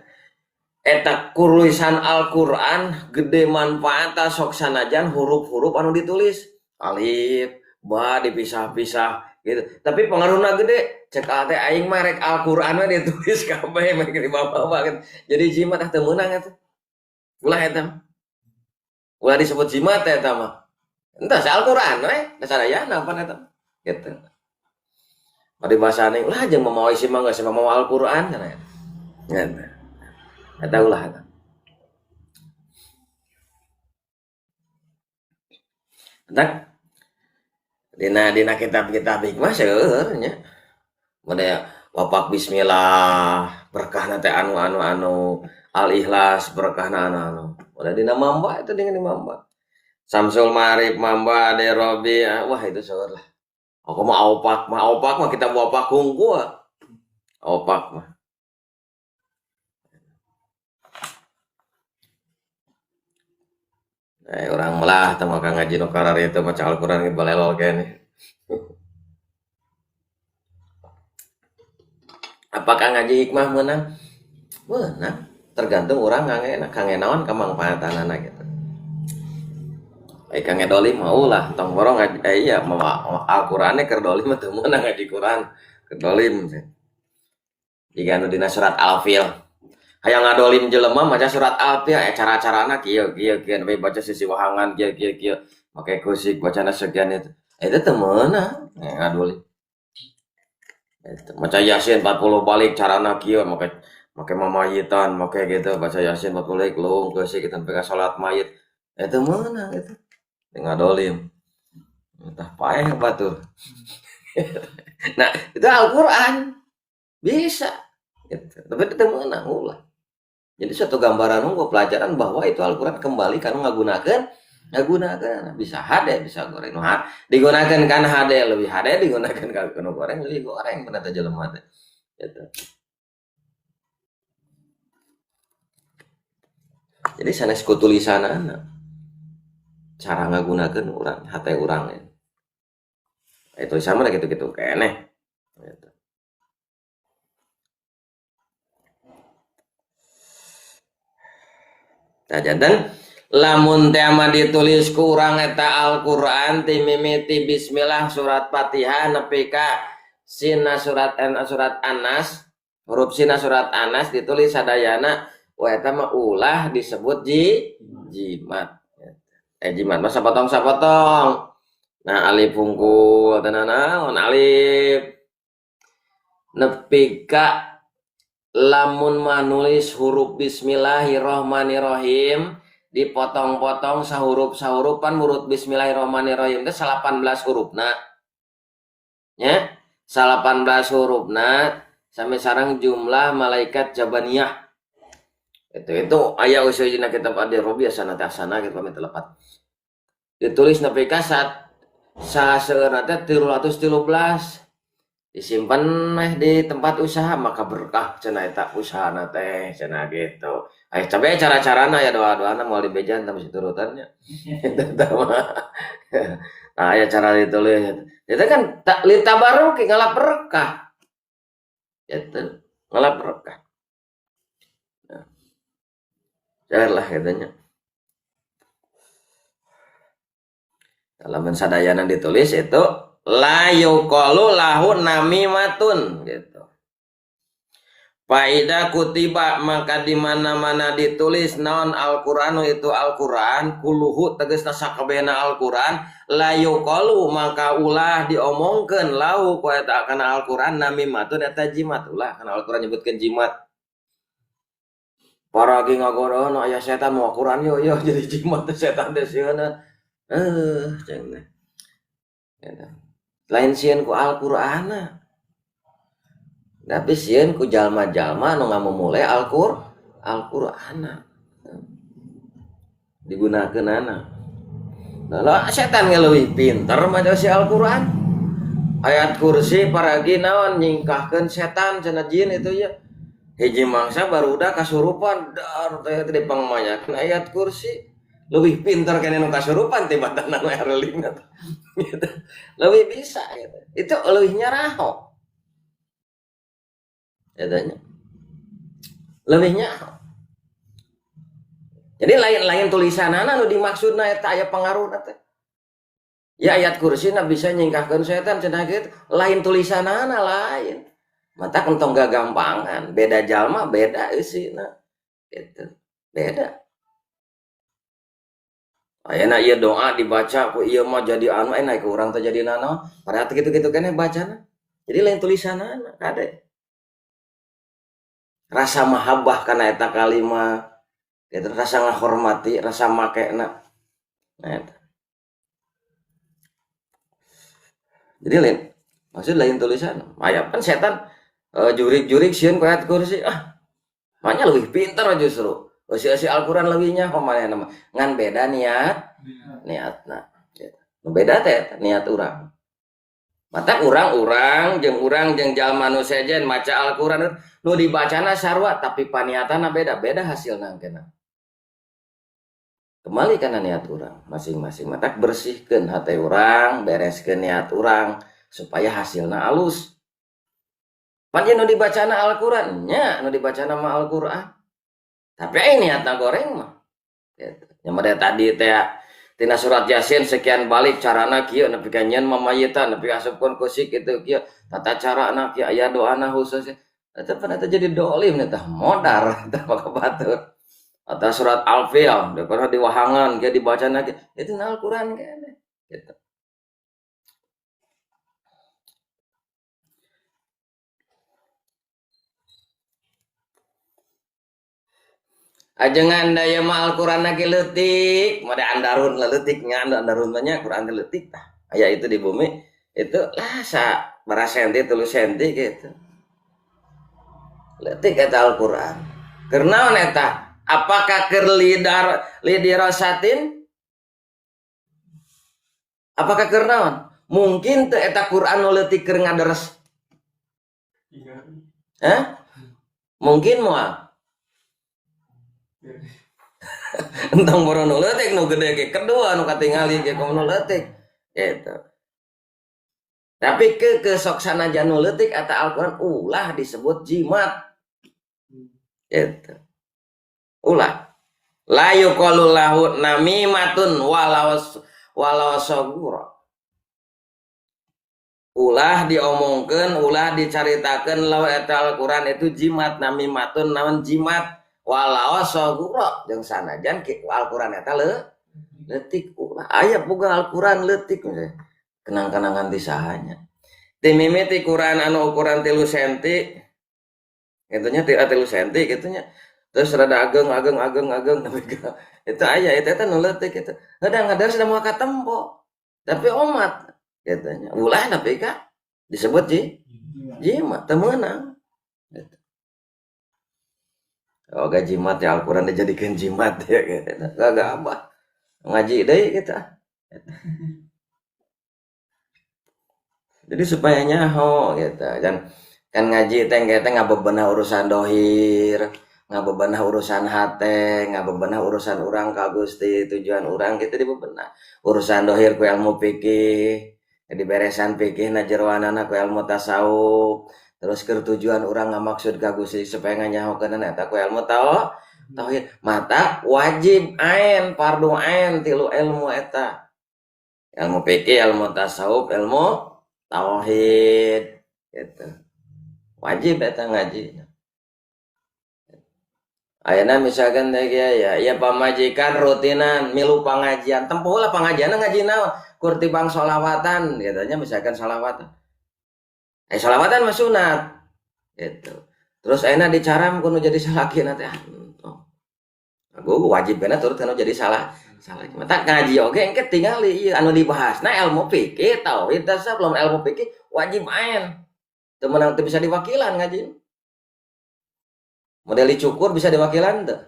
Eta tulisan Al-Qur'an gede manfaatna sok sanajan huruf-huruf anu ditulis. Alif, ba dipisah-pisah gitu. Tapi pengaruhna gede. Cek ate aing mah rek Al-Qur'an we ditulis kabeh mah di bawah-bawah gitu. Jadi jimat ah teu meunang eta. Ulah eta. Ulah disebut jimat eta mah. Entah Al-Qur'an we, sadayana pan eta. Gitu. Bari bahasane ulah jeung mamawa isi mah geus mamawa Al-Qur'an cenah. Gitu. Eta ulah eta. Entak dina kitab-kitab hikmah seueur nya. Mun wapak bismillah berkahna teh anu anu anu Al-Ikhlas berkahna anu anu. Mun dina mamba itu dengan di mamba. Samsul Ma'arif mamba de Robi wah itu seueur lah. Aku mah opak mah kita bawa hungkul. Opak mah. Urang melah teh maka ngaji nu kararitu maca Al-Qur'an ge balelol keneh. Apakah ngaji hikmah meunang? Meunang. Tergantung urang kangge naon kamangfaatanana gitu. Kangge dolim mah ulah tong borong ngaji iya Al-Qur'ane keur dolim mah teu meunang ngaji Qur'an keur dolim. Jiga anu dina surat Al-Fil. Hayang ngadolim jelema maca surat Al-Fil cara-carana kieu kieu kieu nepi baca sisi wahangan kieu kieu kieu make kusik bacana sekian itu. Eta teu meunang ngadolim. Eta maca Yasin 40 balik carana kieu make mamayitan make gitu baca Yasin 40 balik lung keusik kitu nepi ka salat mayit. Eta meunang eta. Ngadolim. Entah paeh batur. Nah, itu Al-Qur'an. Bisa gitu. Tapi itu meunang ulah. Jadi suatu gambaran unggul pelajaran bahwa itu Al-Qur'an kembali kana ngagunakeun bisa hade bisa goreng. Nu digunakeun kana hade leuwih hade digunakeun ka nu goreng leuwih goreng bener teh jelema teh. Gitu. Jadi sanes ku tulisanana. Cara ngagunakeun urang hate urang ya. Tulisan mah gitu-gitu keneh. Gitu. Nah, janten lamun teh mah ditulis ku urang eta Al-Qur'an ti mimiti bismillah surat Fatihah nepi ka sina surat surat An-Nas, huruf sina surat An-Nas ditulis sadayana, wa eta mah ulah disebut jimat. Jimat mah sapotong-sapotong. Nah, alif hungkul teh naon alif. Nepi ka lamun manulis huruf bismillahirrahmanirrahim dipotong-potong sahuruf-sahurupan huruf bismillahirrahmanirrahim teh 18 hurufna. Nya, 18 hurufna sami sareng jumlah malaikat Jabaniyah. Itu aya usul dina kitab Ad-Robi sanad asana kitu pamit telepat. Ditulis nepi ka saseueurna teh 313. Disimpan meh di tempat usaha maka berkah cenah eta usahana teh cenah gitu. Aya cabe cara-carana ya doa-doana moal dibejan tah mesti turutannya. Eta mah. Nah, aya cara ditulis. Itu kan litabaruki ngalap berkah. Gitu, ngalap berkah. Nah. Lah katanya. Lamun sadayana ditulis itu la yuqalu lahu namimatun gitu. Faida kutiba maka di mana-mana ditulis naon Al-Qur'anu itu Al-Qur'an kuluhu tegasna sakabehna Al-Qur'an la yuqalu maka ulah diomongkeun lahu ku eta kana Al-Qur'an namimatun eta jimat ulah kana Al-Qur'an nyebutkeun jimat. Para ge ngagodoan aya setan mau Al-Qur'an yo yo jadi jimat teh setan teh sieuna. Cenah. Gitu. Lain sieun ku Al-Qur'ana. Tapi sieun ku jalma-jalma nu ngamumule Al-Qur'ana. Digunakeunana. Lah setan ge leuwih pinter maca si Al-Qur'an. Ayat kursi paragi naon nyingkahkeun setan cenah jin itu ya. Hiji mangsa barudak kasurupan dar teh dipangmanyakeun ayat kursi. Lebih pinter kene nu kasurupan tibatan anu erlingna gitu. Lebih bisa gitu. Itu leuwih nyaraho. Katanya. Lebih nyaho. Jadi lain-lain tulisanana nu dimaksudna eta aya pangaruhna teh. Ya ayat kursi na bisa nyingkahkeun setan cenah kitu. Lain tulisanana lain. Mata entong gagampangan, beda jalma beda eusina. Gitu. Beda. Ayeuna ieu doa dibaca ku ieu mah jadi anu naik ku urang teh jadi nanaon, padahal teh kitu-kitu keneh bacana. Jadi lain tulisanana kade. Rasa mahabbah kana eta kalimat, gitu, rasa ngahormati, rasa makena. Nah, eta. Jadi lain maksud lain tulisan. Aya pan setan jurik-jurik sieun ku ayat kursi. Ah, makanya lebih pintar justru. Usia-usia Al-Qur'an leuwih nyaho manehna mah. Ngan beda niat, niatna. Gitu. Beda teh niat urang. Mata urang-urang jeung urang jeung jalma nu sejen maca Al-Qur'an nu dibacana sarua tapi paniatana beda-beda hasilna engkena. Kembali kana niat urang masing-masing. Matak bersihkeun hate urang, bereskeun niat urang supaya hasilna alus. Pan ieu nu dibacana Al-Qur'an nya, nu dibacana mah Al-Qur'an. Tapi ai niatna goreng mah. Gitu. Nya mah tadi teh tina surat Yasin sekian balik carana kieu nepi ka nyieun mamayitan nepi asupkeun kusik kitu kieu tata carana kieu aya doana khusus. Eta pan eta jadi dolim eta modar eta mah batur. Atau surat Al-Fil daripada diwahangan kieu dibacana kieu itu Al-Qur'an keneh gitu. Ajengan daya mah Al-Qur'an lagi leutik, mode andarun leutik nya andarun mah nya Qur'an teh leutik tah. Aya itu di bumi itu lah sa bara senti 3 senti gitu. Leutik eta Al-Qur'an. Keur naon eta? Apakah keur lidar lidirasatin? Apakah keur naon? Mungkin teu eta Qur'an nu leutik keur ngaderes. Hah? Mungkin moal. Entong boro nu leutik nu gede ge kedua nu katingali ge komo nu leutik gitu. Tapi ke sok sanajan nu leutik eta Al-Qur'an ulah disebut jimat. Gitu. Ulah. La yuqalu lahu namimatun walau sagura. Ulah diomongkeun, ulah dicaritakeun lawan eta Al-Qur'an itu jimat, namimatun naon jimat. Walau sagura jeung sanajan Al-Qur'an eta leutik ulah aya boga Al-Qur'an leutik kenang-kenangan ti sahanya. Ti mimiti Qur'an anu ukuran 3 senti kitu nya 3 senti kitu nya. Terus rada ageng ageng ageng ageng nepi ka itu aya eta teh nu leutik kitu. Heudah ngadares da moal katempo. Tapi omat kitu nya. Ulah nepi ka disebut jimat teu meunang. Gitu. Oh, gak jimat ya Al-Quran dijadikan jimat ya gitu. Gak apa. Ngaji deui gitu. Jadi supaya nyaho gitu. Dan kan ngaji teh engke teh ngabebenah urusan dohir, ngabebenah urusan hate, ngabebenah urusan urang ka Gusti, tujuan urang gitu dibebenah. Urusan dohir ku ilmu fikih, diberesan fikihna jeroanana ku ilmu tasawuf. Terus keur tujuan urang ngamaksud ka Gusti supaya nganyahokeun eta ku ilmu tauhid. Mata wajib ain fardu ain tilu ilmu eta. Ilmu fikih, ilmu tasawuf, ilmu tauhid gitu. Wajib eta ngaji. Ayeuna misalkan teh kieu ya, ya pamajikan rutinan milu pangajian, tempuh lah pangajianna ngaji naon? Kur tibang sholawatan gitu nya, misalkan sholawatan. Sholawatan mah sunat gitu. Terus ayeuna dicaram kudu jadi salakina teh. Aku wajib kana turut kana jadi salah. Salah. Mata ngaji oge engke tingali ieu anu dibahasna ilmu fikih, tauhid, tasawuf, lamun ilmu fikih wajib ain. Teu meunang teu bisa diwakilan ngaji. Model dicukur bisa diwakilan teu?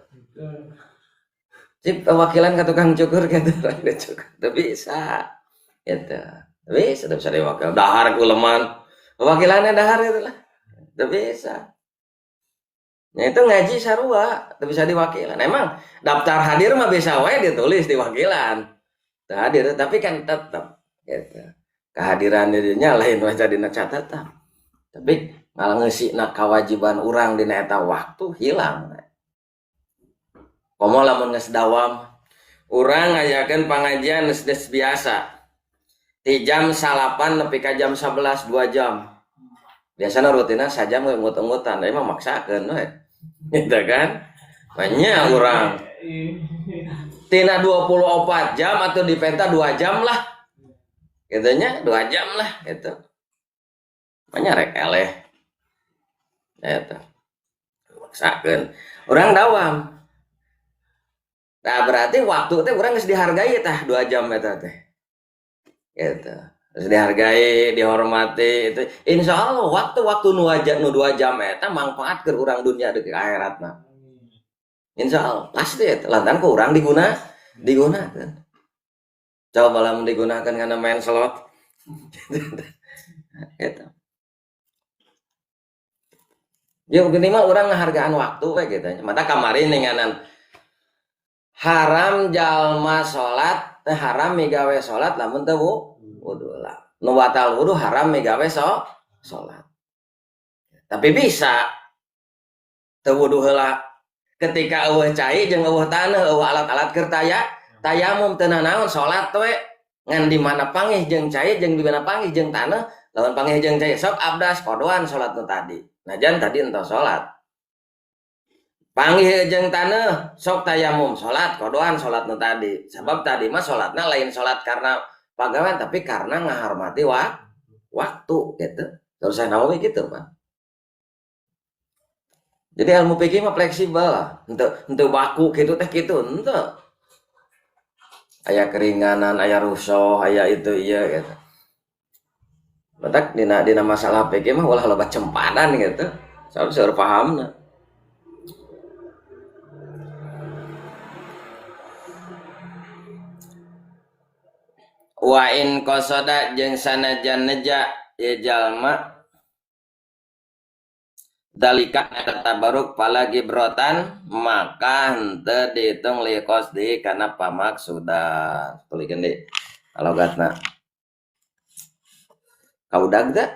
Cip wakilan ka tukang cukur kitu dicukur teu bisa. Gitu. Teu bisa, teu bisa diwakilan. Dahar kuleman. Wakilannya dahar itu lah. Teu bisa. Nah itu ngaji sarua, teu bisa diwakilan. Emang daftar hadir mah bisa wae ditulis diwakilan. Teu hadir, tapi kan tetep gitu. Kehadiran dirinya lain wae dina catatan. Tapi ngalah ngeusina kewajiban urang dina eta waktu hilang. Komo lamun geus dawam, urang ngajakeun pangajian geus biasa. Ti jam 9 nepi ka jam 11 2 jam. Biasana rutinna sajam ngut-ngutan, tapi mah maksakeun we. Gitu kan? Banyak urang. Tina 24 jam atau dipenta 2 jam lah. Gitunya 2 jam lah gitu. Banyak rek eleh. Eta. Maksakeun. Urang dawam. Nah, berarti waktu teh urang geus dihargai tah 2 jam eta teh. Gitu. Terus dihargai, dihormati itu. Insya Allah waktu-waktu nu 2 jam eta manfaat keur urang dunia deui akhiratna. Insya Allah pasti eta lantaran ku urang digunakeun. Coba lamun digunakan karena main slot. Gitu. Ya minimal urang ngahargaan waktu we gitu. Mata kamari ninganan Haram jalma salat teh haram migawe salat lamun teu wudu lah. Nu batal wudu haram migawe salat. Tapi bisa teu wudu heula ketika eueuh cai jeung eueuh taneuh eueuh alat-alat keur tayamum teu nanaon salat we ngan di mana pangih jeung cai jeung di mana panggih jeung taneuh lawan panggih jeung cai sok abdas kodoan salat nu tadi. Najan tadi entos salat. Panggih jeung taneuh sok tayamum salat kodoan salat nu tadi. Sabab tadi mah salatna lain salat karena pagawean tapi karena ngahormati waktu gitu. Terus saya Nawawi gitu, Pak. Jadi ilmu fikih mah fleksibel lah. Henteu baku gitu teh gitu, henteu. Aya keringanan, aya rusuh, aya itu iya gitu. Matak dina masalah fikih mah ulah loba cempanan gitu. Sabab seueur pahamna. Wa in qasada jeung sanajan neja ye jalma dalika tabaruk pala gibrotan maka henteu dihitung li qasdi kana pamaksudan. Tulikeun deui alogatna. Kaudag teh?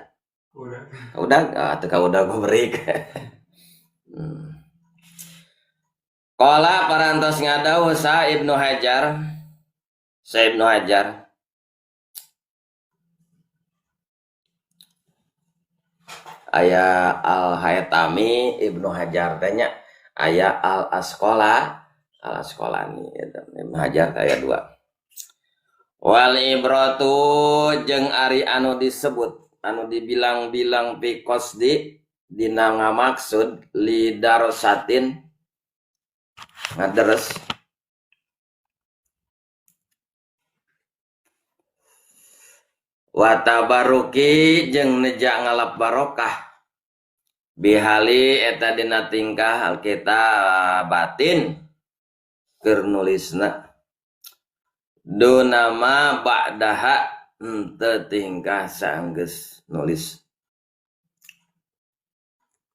Kaudag, teu kaudag berik. Qala parantos ngadawuh sa Ibnu Hajar. Sa Ibnu Hajar. Aya Al-Haytami Ibnu Hajar teh nya, aya Al-Asqala, Al-Asqalani gitu. Ibnu Hajar aya dua. Wal ibratu jeung ari anu disebut, anu dibilang-bilang fi qasdi dina ngamaksud lidarosatin ngaderes wa tabaruki jeung neja ngalap barokah bihali eta dina tingkah alkitab batin keur nulisna dunama ba'daha henteu tingkah saenggeus nulis.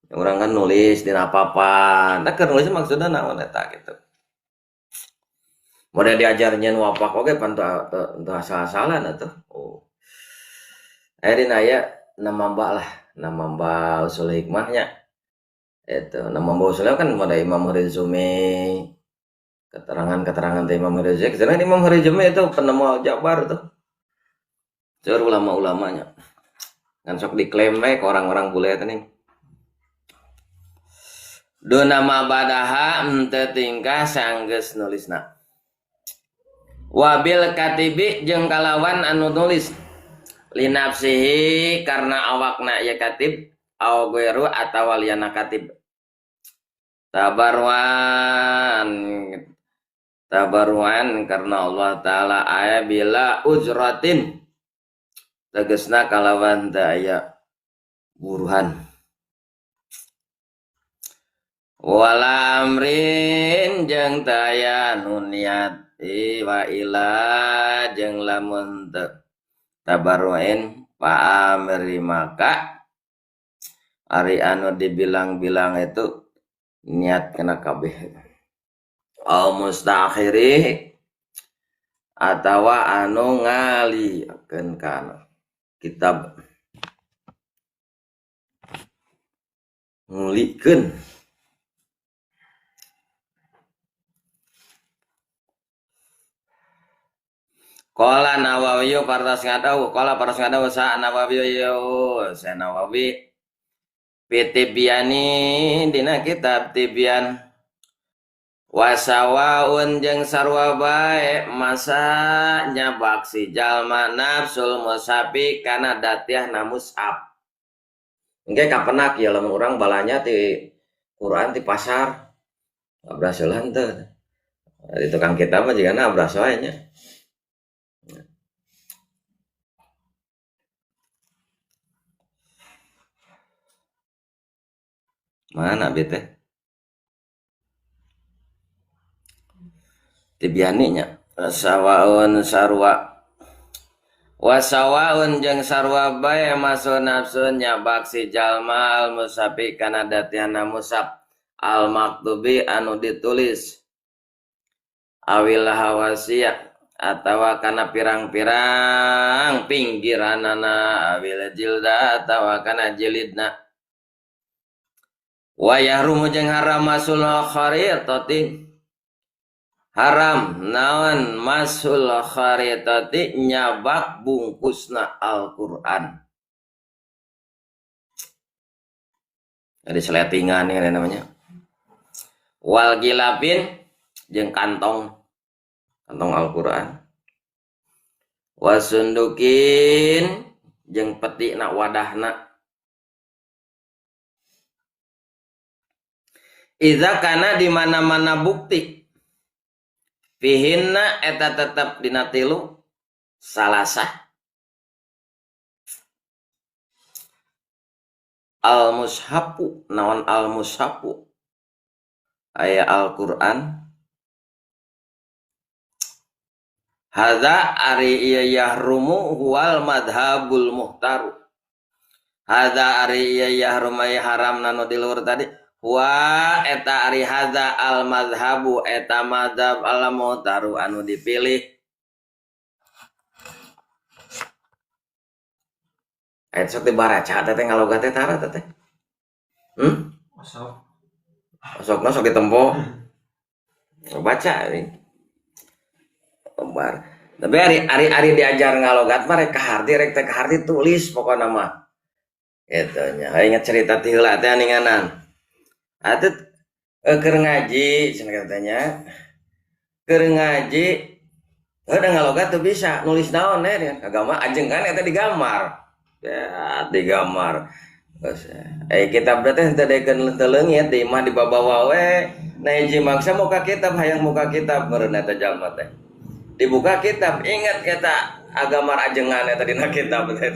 Urang kan nulis dina papan, tah keur nulis maksudna naon eta gitu. Model diajar nyeun wapak oge pan teu asal-asalan atuh. Oh. Aya dina aya namamba lah, namamba usul hikmahnya. Eta namamba usulnya kan pada Imam Khwarizmi. Keterangan-keterangan teh Imam Khwarizmi, keterangan Imam Khwarizmi itu penemu aljabar tuh. Seueur ulama-ulamanya. Kan sok diklaim we ke orang-orang bule teh nih. Dunama badaha henteu tingkah sanggeus nulisna. Wabil katibi jeung kalawan anu nulis linafsihi karena awakna ya katib au ghairu atawa liyana katib. Tabarruan karena Allah Ta'ala aya bila ujratin tegesna kalawan teu aya buruhan. Wala amrin jeung teu aya nu niat wa ila jeung lamun teu tabarruin fa amri maka ari anu dibilang-bilang itu niat kena kabeh. Au mustakhiri atawa anu ngalikeun kana kitab ngulikeun. Qala Nawawi partos ngadawu, qala partos ngadawu sa Nawawi yo sa Nawawi Fitibyani dina kitab Tibyan wasawaun jeung sarua bae masa nyabak si jalma nafsul mushafi kana datiahna mushaf. Engke kapenak ya lamun urang balanya ti Quran ti pasar abraseulan teh. Di tukang kitab mah jigana abras wae nya. Mana bete? Tibyani nya. Sawaun sarwa. Wasawaun jeung sarwa bae masul nafsu nyabak si jalma al musafi kana datiana musab al maktubi anu ditulis. Awil hawasiya atawa kana pirang-pirang pinggiranana awil jilda atawa kana jilidna. Wa yahrumu jeung haram masul kharitati haram naon masul kharitati nyabak bungkusna Al-Qur'an. Ada seletingan ya namanya. Wal gilapin jeung kantong kantong Al-Qur'an. Wasundukin jeung petikna wadahna. Iza kana di mana-mana bukti fihinna eta tetep dina tilu salasah al-mushafu naon al-mushafu aya Al-Qur'an hadza ari ieu yahrumu huwal madhabul muhtaru hadza ari ieu yahrum ay haram nanu di luhur tadi wa eta ari hadza al madhabu eta madhab al muhtaru anu dipilih. Ayat sok dibaraca teh ngaloga teh tara teh. Osok. Osokna sok ditempo. Baca ini. Lembar. Tapi ari diajar ngalogat mah rek kaharti rek teh kaharti tulis pokona mah. Kitu nya. Ingat cerita ti heula teh aninganan. Atuh keur ngaji cenah katanya. Keur ngaji heuh ngalogat teu bisa nulis naon eh agama ajeng kan eta digambar. Ya digambar. Geus kitab teh teu dekeun teu leungit di imah dibabawa we. Nah hiji maksa muka kitab hayang muka kitab meureun eta jalma teh. Dibuka kitab ingat eta agamar ajengan eta dina kitab teh.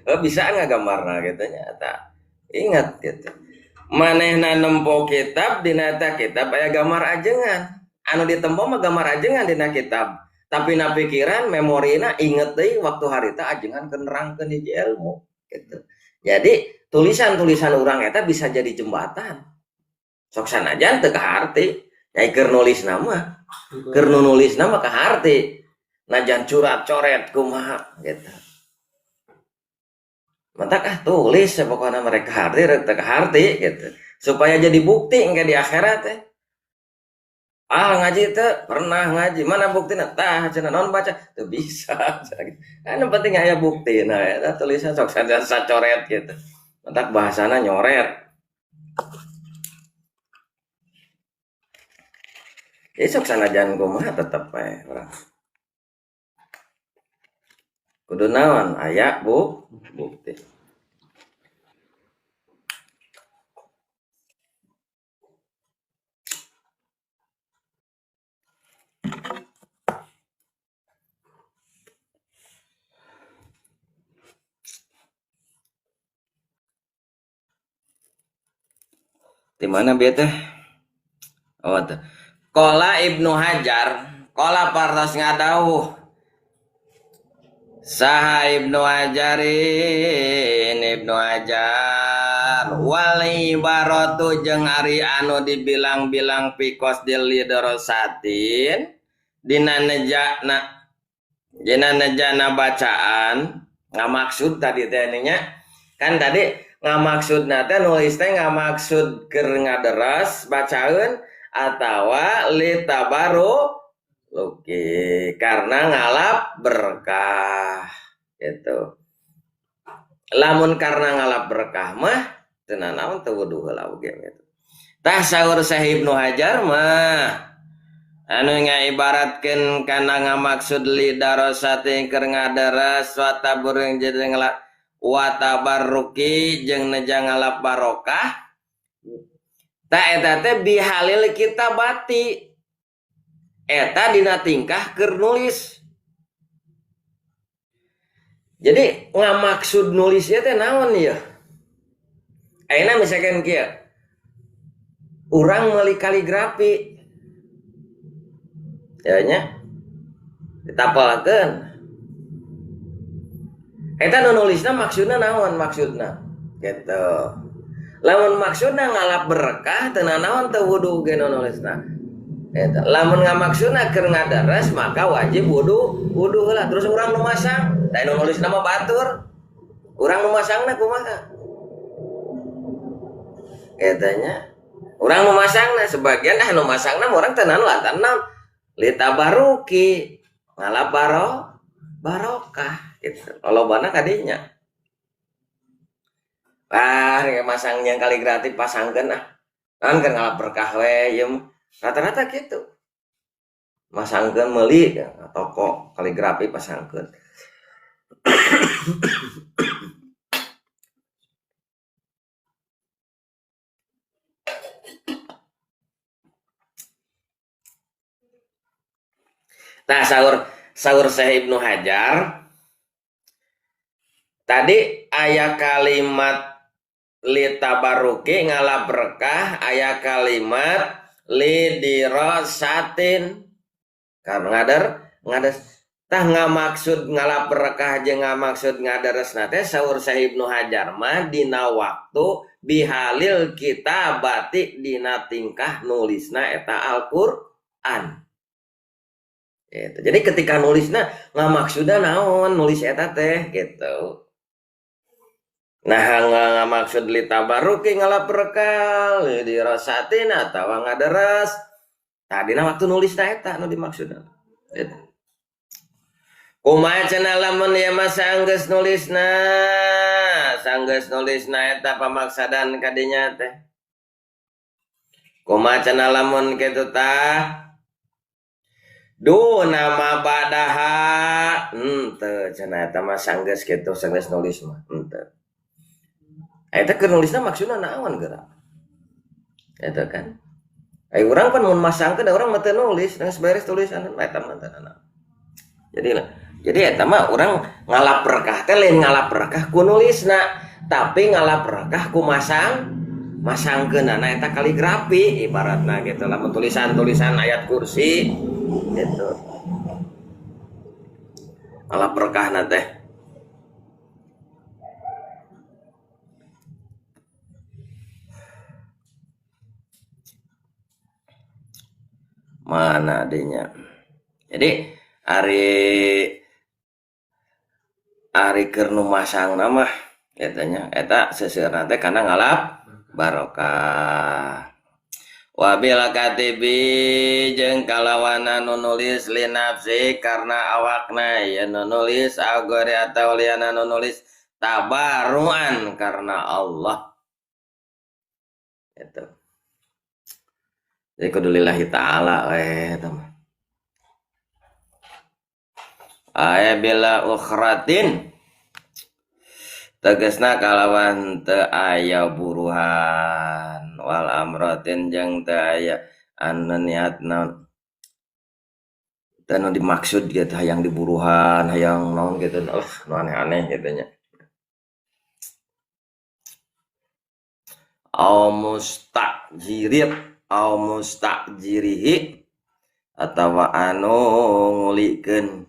Heuh bisaan ngagambarna kitu nya eta. Ingat kitu. Manehna nempo kitab dina eta kitab aya gambar ajengan. Anu ditempo mah gambar ajengan dina kitab. Tapi na pikiran memorina inget deui waktu harita ajengan keur nerangkeun hiji ilmu gitu. Jadi tulisan-tulisan urang eta bisa jadi jembatan. Sok sanajan teu kaharti, nya keur nulis mah, keur nulis mah kaharti. Najan curat coret kumaha gitu. Mantak ah tulis pokona mereka kaharti rek teu kaharti gitu. Supaya jadi bukti engke di akhirat teh. Ah ngaji teh pernah ngaji mana buktina tah cenah naon baca teu bisa kan yang penting aya bukti nah eta tulisan sok sacoret gitu mantak bahasana nyoret jadi sok sanajan kumaha tetep we urang kudu naon aya bu bukti. Di mana bieu teh? Oh teh. Qala Ibnu Hajar, qala partos ngadawuh. Saha Ibnu Hajarin, Ibnu Hajar wal ibaratu jeung ari anu dibilang-bilang pikos dilidorosatin dina nejana bacaan ngamaksud tadi teh nya kan tadi ngamaksudna teh nulis teh ngamaksud keur ngaderes bacaeun atawa litabaru luki karena ngalap berkah gitu. Lamun karena ngalap berkah mah teu nanaon teu wudu heula oge gitu. Tah saur Syekh Ibnu Hajar mah anu ngaibaratkeun kana ngamaksud lidarosati keur ngaderes wa taburung jeung wa tabarruki jeung neja ngalap barokah ta eta teh bihalil kitabati eta dina tingkah keur nulis. Jadi ngamaksud nulisnya teh naon ieu? Ayeuna misalkan kieu urang meuli kaligrafi ya nya ditapalkeun eta nu nulisna maksudna naon maksudna gitu. Lamun maksudna ngalap berkah teu nanaon teu wudu ge nu nulisna. Eta lamun ngamaksudna keur ngadares maka wajib wudu, wudu heula terus urang nu masang. Da nu nulis nama batur. Urang nu masangna kumaha? Eta nya. Urang nu masangna sebagian nu masangna urang teh naon lantaran naon? Litabaruki ngalap barokah gitu. Lolobana kadinya. Ah, masang yang kaligrafi pasangkeun ah. Kan keur ngalap berkah we ieu mah. Rata-rata gitu. Masangkeun meuli toko kaligrafi pasangkeun. Nah, saur Syekh Ibnu Hajar tadi aya kalimat litabaruki ngalap berkah, aya kalimat lidirosatin karena ngades tah ngamaksud ngalap berkah jeung ngamaksud ngadaresna teh saur Syekh Ibnu Hajar mah dina waktu bihalil kitabati dina tingkah nulisna eta Al-Qur'an. Gitu. Jadi ketika nulisna ngamaksudna naon nulis eta teh gitu. Nah, ngamaksud litabaruki ngalap berkah lidirosatin atawa ngadares. Tadina waktu nulisna eta nu dimaksudna. Gitu. Kumaha cenah lamun ieu mah sanggeus nulisna, sanggeus nulisna eta pamaksadan kadinya teh. Kumaha cenah lamun kitu tah? Duh nama badaha henteu cenah eta mah sanggeus kitu sanggeus nulis mah henteu. Eta keur nulisna maksudna naon geura? Eta kan. Ai urang pan mun masangkeun da urang mah teu nulis, geus beres tulisan eta mah teu naon. Jadi lah, jadi eta mah urang ngalap berkah teh lain ngalap berkah ku nulisna, tapi ngalap berkah ku masangkeunana eta kaligrafi ibaratna gitu lamun tulisan-tulisan ayat kursi gitu. Ngalap berkahna teh. Mana adanya. Jadi ari keur nu masangna mah katanya eta seuseurna teh kana ngalap barokah. Wabil katibi jeung kalawana nu nulis li nafsi karena awakna ieu nu nulis agori atawa liana nu nulis tabaruan karena Allah. Gitu. Jadi kudu lillahi ta'ala we eta mah. Aya bila ukhratin tegasna kalawan teu aya buruhan wal amratin jeung teu aya anu niatna teu nu dimaksud gitu hayang diburuhan hayang naon gitu nu aneh-aneh gitu nya. Au mustakjirit au mustakjirihi atawa anu ngulikeun.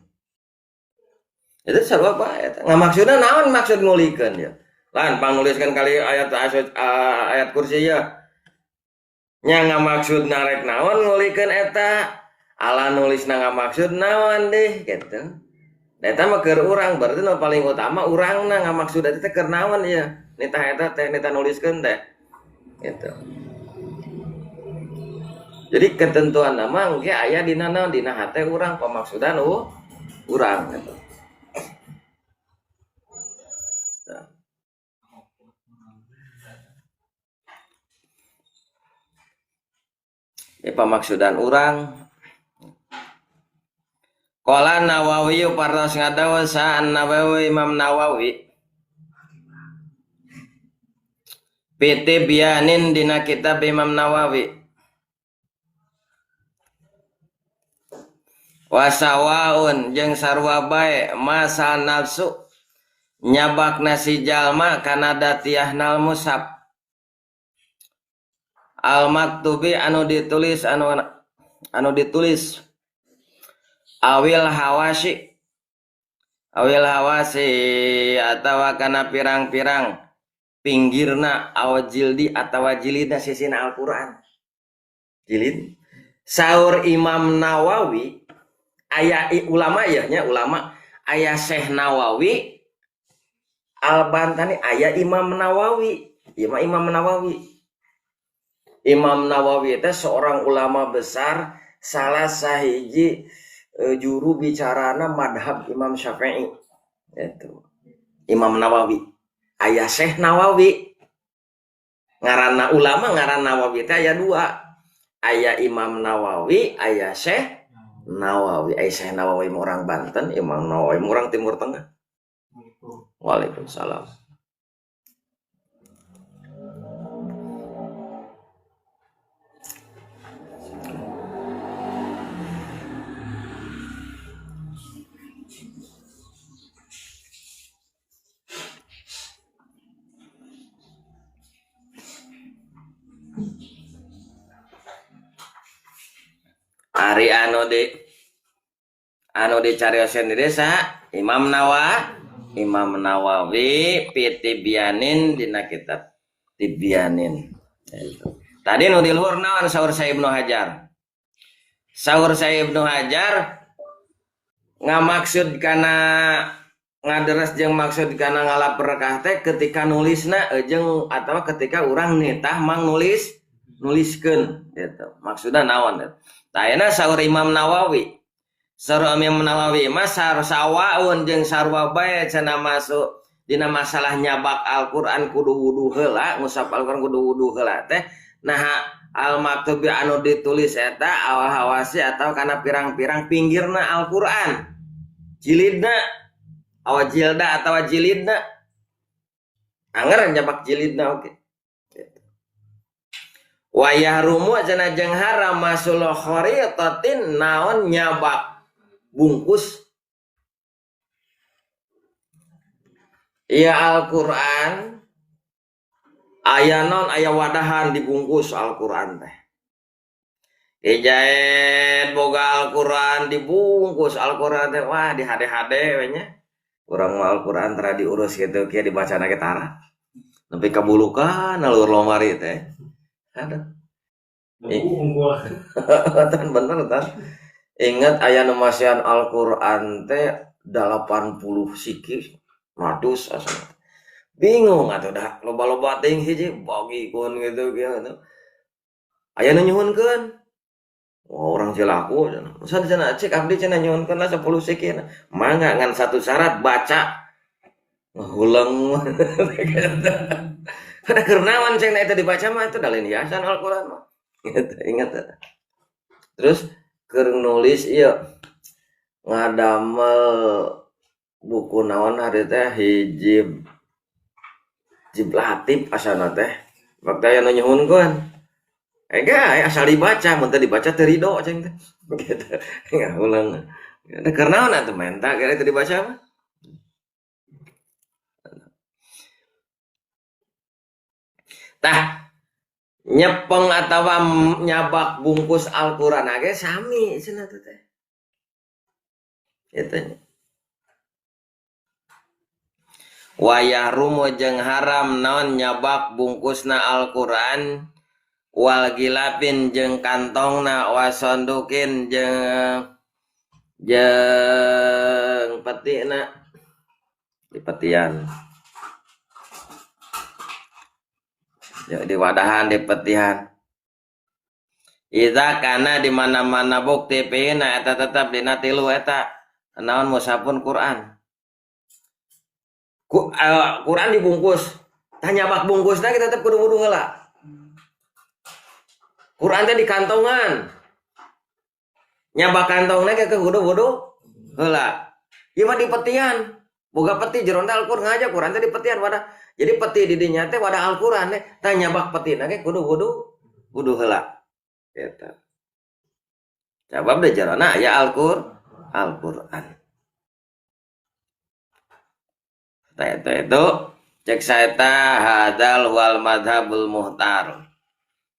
Itu sarua bae eta. Ngamaksudna naon maksud ngulikeun ya? Lan pangnuliskeun kali ayat kursi ya. Nya ngamaksud narek naon ngulikeun eta? Ala nulisna ngamaksud naon deh gitu. Da eta mah keur urang berarti nu paling utama urangna ngamaksud eta teh keur naon ieu? Nitah eta teh nitah nuliskeun teh. Gitu. Jadi ketentuan nama engke aya dina naon dina hate urang pamaksudan urang gitu. Nah. Ini pamaksudan urang. Qala Nawawi partos ngadawu sa Nawawi Imam Nawawi. PT Bianin dina kitab Imam Nawawi. Wasawaun jeung sarua bae masa nafsu nyabakna si jalma kana datiahnal mushaf. Al maktubi anu ditulis anu ditulis awil hawasi awil hawasi atawa kana pirang-pirang pinggirna aw jildi atawa jilidna sisina Al-Qur'an. Jilid Saur Imam Nawawi aya ulama ya nya ulama aya Syekh Nawawi Al-Bantani aya Imam Nawawi. Ieu mah Imam Nawawi. Imam Nawawi teh seorang ulama besar, salah sahiji juru bicarana madhab Imam Syafi'i. Itu Imam Nawawi. Aya Syekh Nawawi. Ngaranna ulama ngaran Nawawi teh aya dua. Aya Imam Nawawi, aya Syekh Nawawi. Aya Syekh Nawawi orang Banten, Imam Nawawi orang Timur Tengah. Waalaikumsalam. Ari anu dicariosen di desa Imam Nawawi fi Tibyanin dina kitab Tibyanin. Tadi nu di luhur naon saur Syekh Ibnu Hajar. Saur Syekh Ibnu Hajar ngamaksud kana ngaderes jeung maksud kana ngalap berkah teh ketika nulisna jeung atawa ketika urang nitah mang nuliskeun gitu. Maksudna naon teh? Tah saur Imam Nawawi. Saur Imam Nawawi mah sawaun jeung sarua bae cenah masuk dina masalah nyabak Al-Qur'an kudu wudu heula, ngusap Al-Qur'an kudu wudu heula teh. Nah al-maktubi anu ditulis eta awal hawasi atau kana pirang-pirang pinggirna Al-Qur'an. Jilidna awa jilda atawa jilidna. Anger nyabak jilidna oke. Wayah rumu cenah jeung haram masul kharitatin naon nyabak bungkus. Iya Al-Qur'an aya naon aya wadahan dibungkus Al-Qur'an teh. Ijaet boga Al-Qur'an dibungkus Al-Qur'an teh wah di hade-hade we nya. Urang mah Al-Qur'an tara diurus kitu kieu dibacana ge tara. Nepi ka bulukan alur lomari teh. Aduh. Tan bener tan. Ingat aya nu masihan Al-Qur'an teh 80 siki ratus asal. Bingung atuh dah loba-loba teuing hiji bagikeun gitu kieu. Aya nu nyuhunkeun. Wah, orang cilaku cenah. Masa cenah cek abdi cenah nyuhunkeun lah 10 siki. Mangga ngan satu syarat baca. Ngahuleng. Kada kernawan ceng eta dibaca mah itu dalin hiasan Al-Qur'an mah. Gitu, ingat eta. Terus keur nulis ieu ngadamel buku naon hari teh hijib jiblatif asana teh. Waktu aya nu nyuhunkeun. Ega asal dibaca, mun teu dibaca teu rido ceng teh. Gitu. Ngahuleng. Da kernaon atuh menta kira teu dibaca mah. Tah nyepeng atawa nyabak bungkus Al-Qur'an ge sami cenah teh. Eta nya. Wayah rumu jeung haram naon nyabak bungkusna Al-Qur'an wal gilapin jeung kantongna wasondukin jeung petina dipetian. Ya, di wadahan di petihan. Iza kana di mana-mana bukti pina eta tetap dina tilu eta naon musapun Quran. Quran dibungkus. Tah nyabak bungkusna kita tetep kudu wudu heula. Quran teh di kantongan. Nyabak kantongna ge kudu wudu heula. Ieu mah di petian. Boga peti jero teh Al-Qur'an ngaja Quran teh di petian wadah. Jadi peti di dinya teh wadah Al-Qur'an teh tah nyabak petina ge kudu wudu heula. Eta. Sabab da jerona aya Al-Qur'an. Tah eta itu cek saeta hadal wal madhabul muhtar.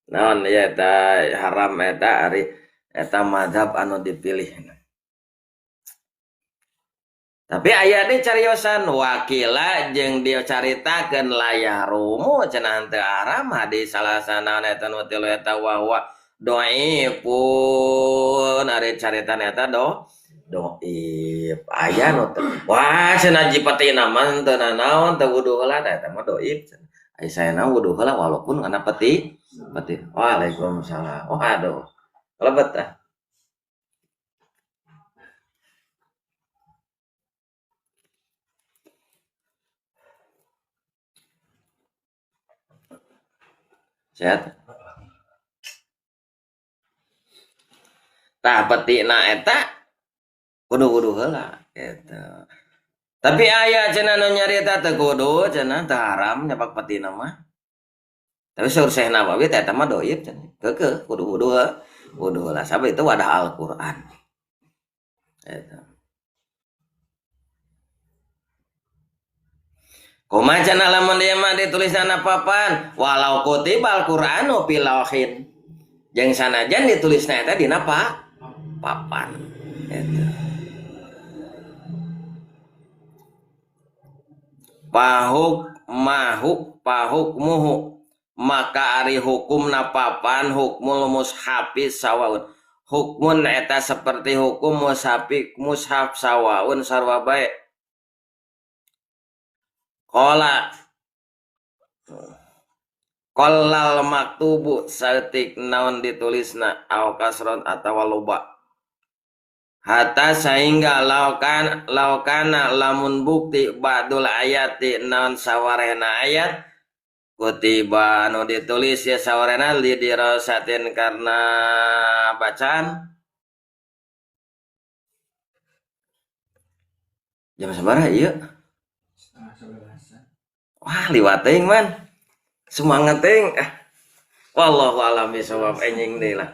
Naon ya eta haram eta ari eta madhab anu dipilih. Tapi aya deui cariosan wakila jeung dia caritakeun layah rumu cenah teu haram hadis salah sana eta nu tilu eta wa huwa Doifun ari caritan eta doif. Aya nu teu. Wah cenah jipetina mah teu nanaon teu wudu heula tah eta mah doif. Ai saena wudu heula walaupun kana peti. Waalaikumsalam. Waduh. Lebet tah. Sehat. Tah petina eta kudu wudu heula gitu. Tapi aya cenah nu nyarita teu kudu cenah teu haram nyapak petina mah. Tapi saur Syekh Nawawi teh eta mah doif cenah. Keukeuh kudu wudu heula sabab itu wadah Al-Qur'an. Eta. Kumaha cenah lamun dieu mah ditulisna na papan walau kutibal Qur'anu fi lauhin. Jeung sanajan ditulisna eta dina papan. Eta. Pahuk mahu pahukmuhu maka ari hukumna papan hukmul mushafi sawaun. Hukmun eta seperti hukum mushafi mushaf sawaun sarwa bae. Qala qallal maktubu saeutik naon ditulisna au kasron atawa loba. Hatta sehingga laukana lamun bukti ba'dul ayati naon sawarehna ayat kutiba anu ditulis ya sawarehna li dirasatin karena bacaan. Jam sabaraha ieu? Wah, liwat teuing man. Semangat teuing. Wallahu a'lam bishawab enjing deui lah.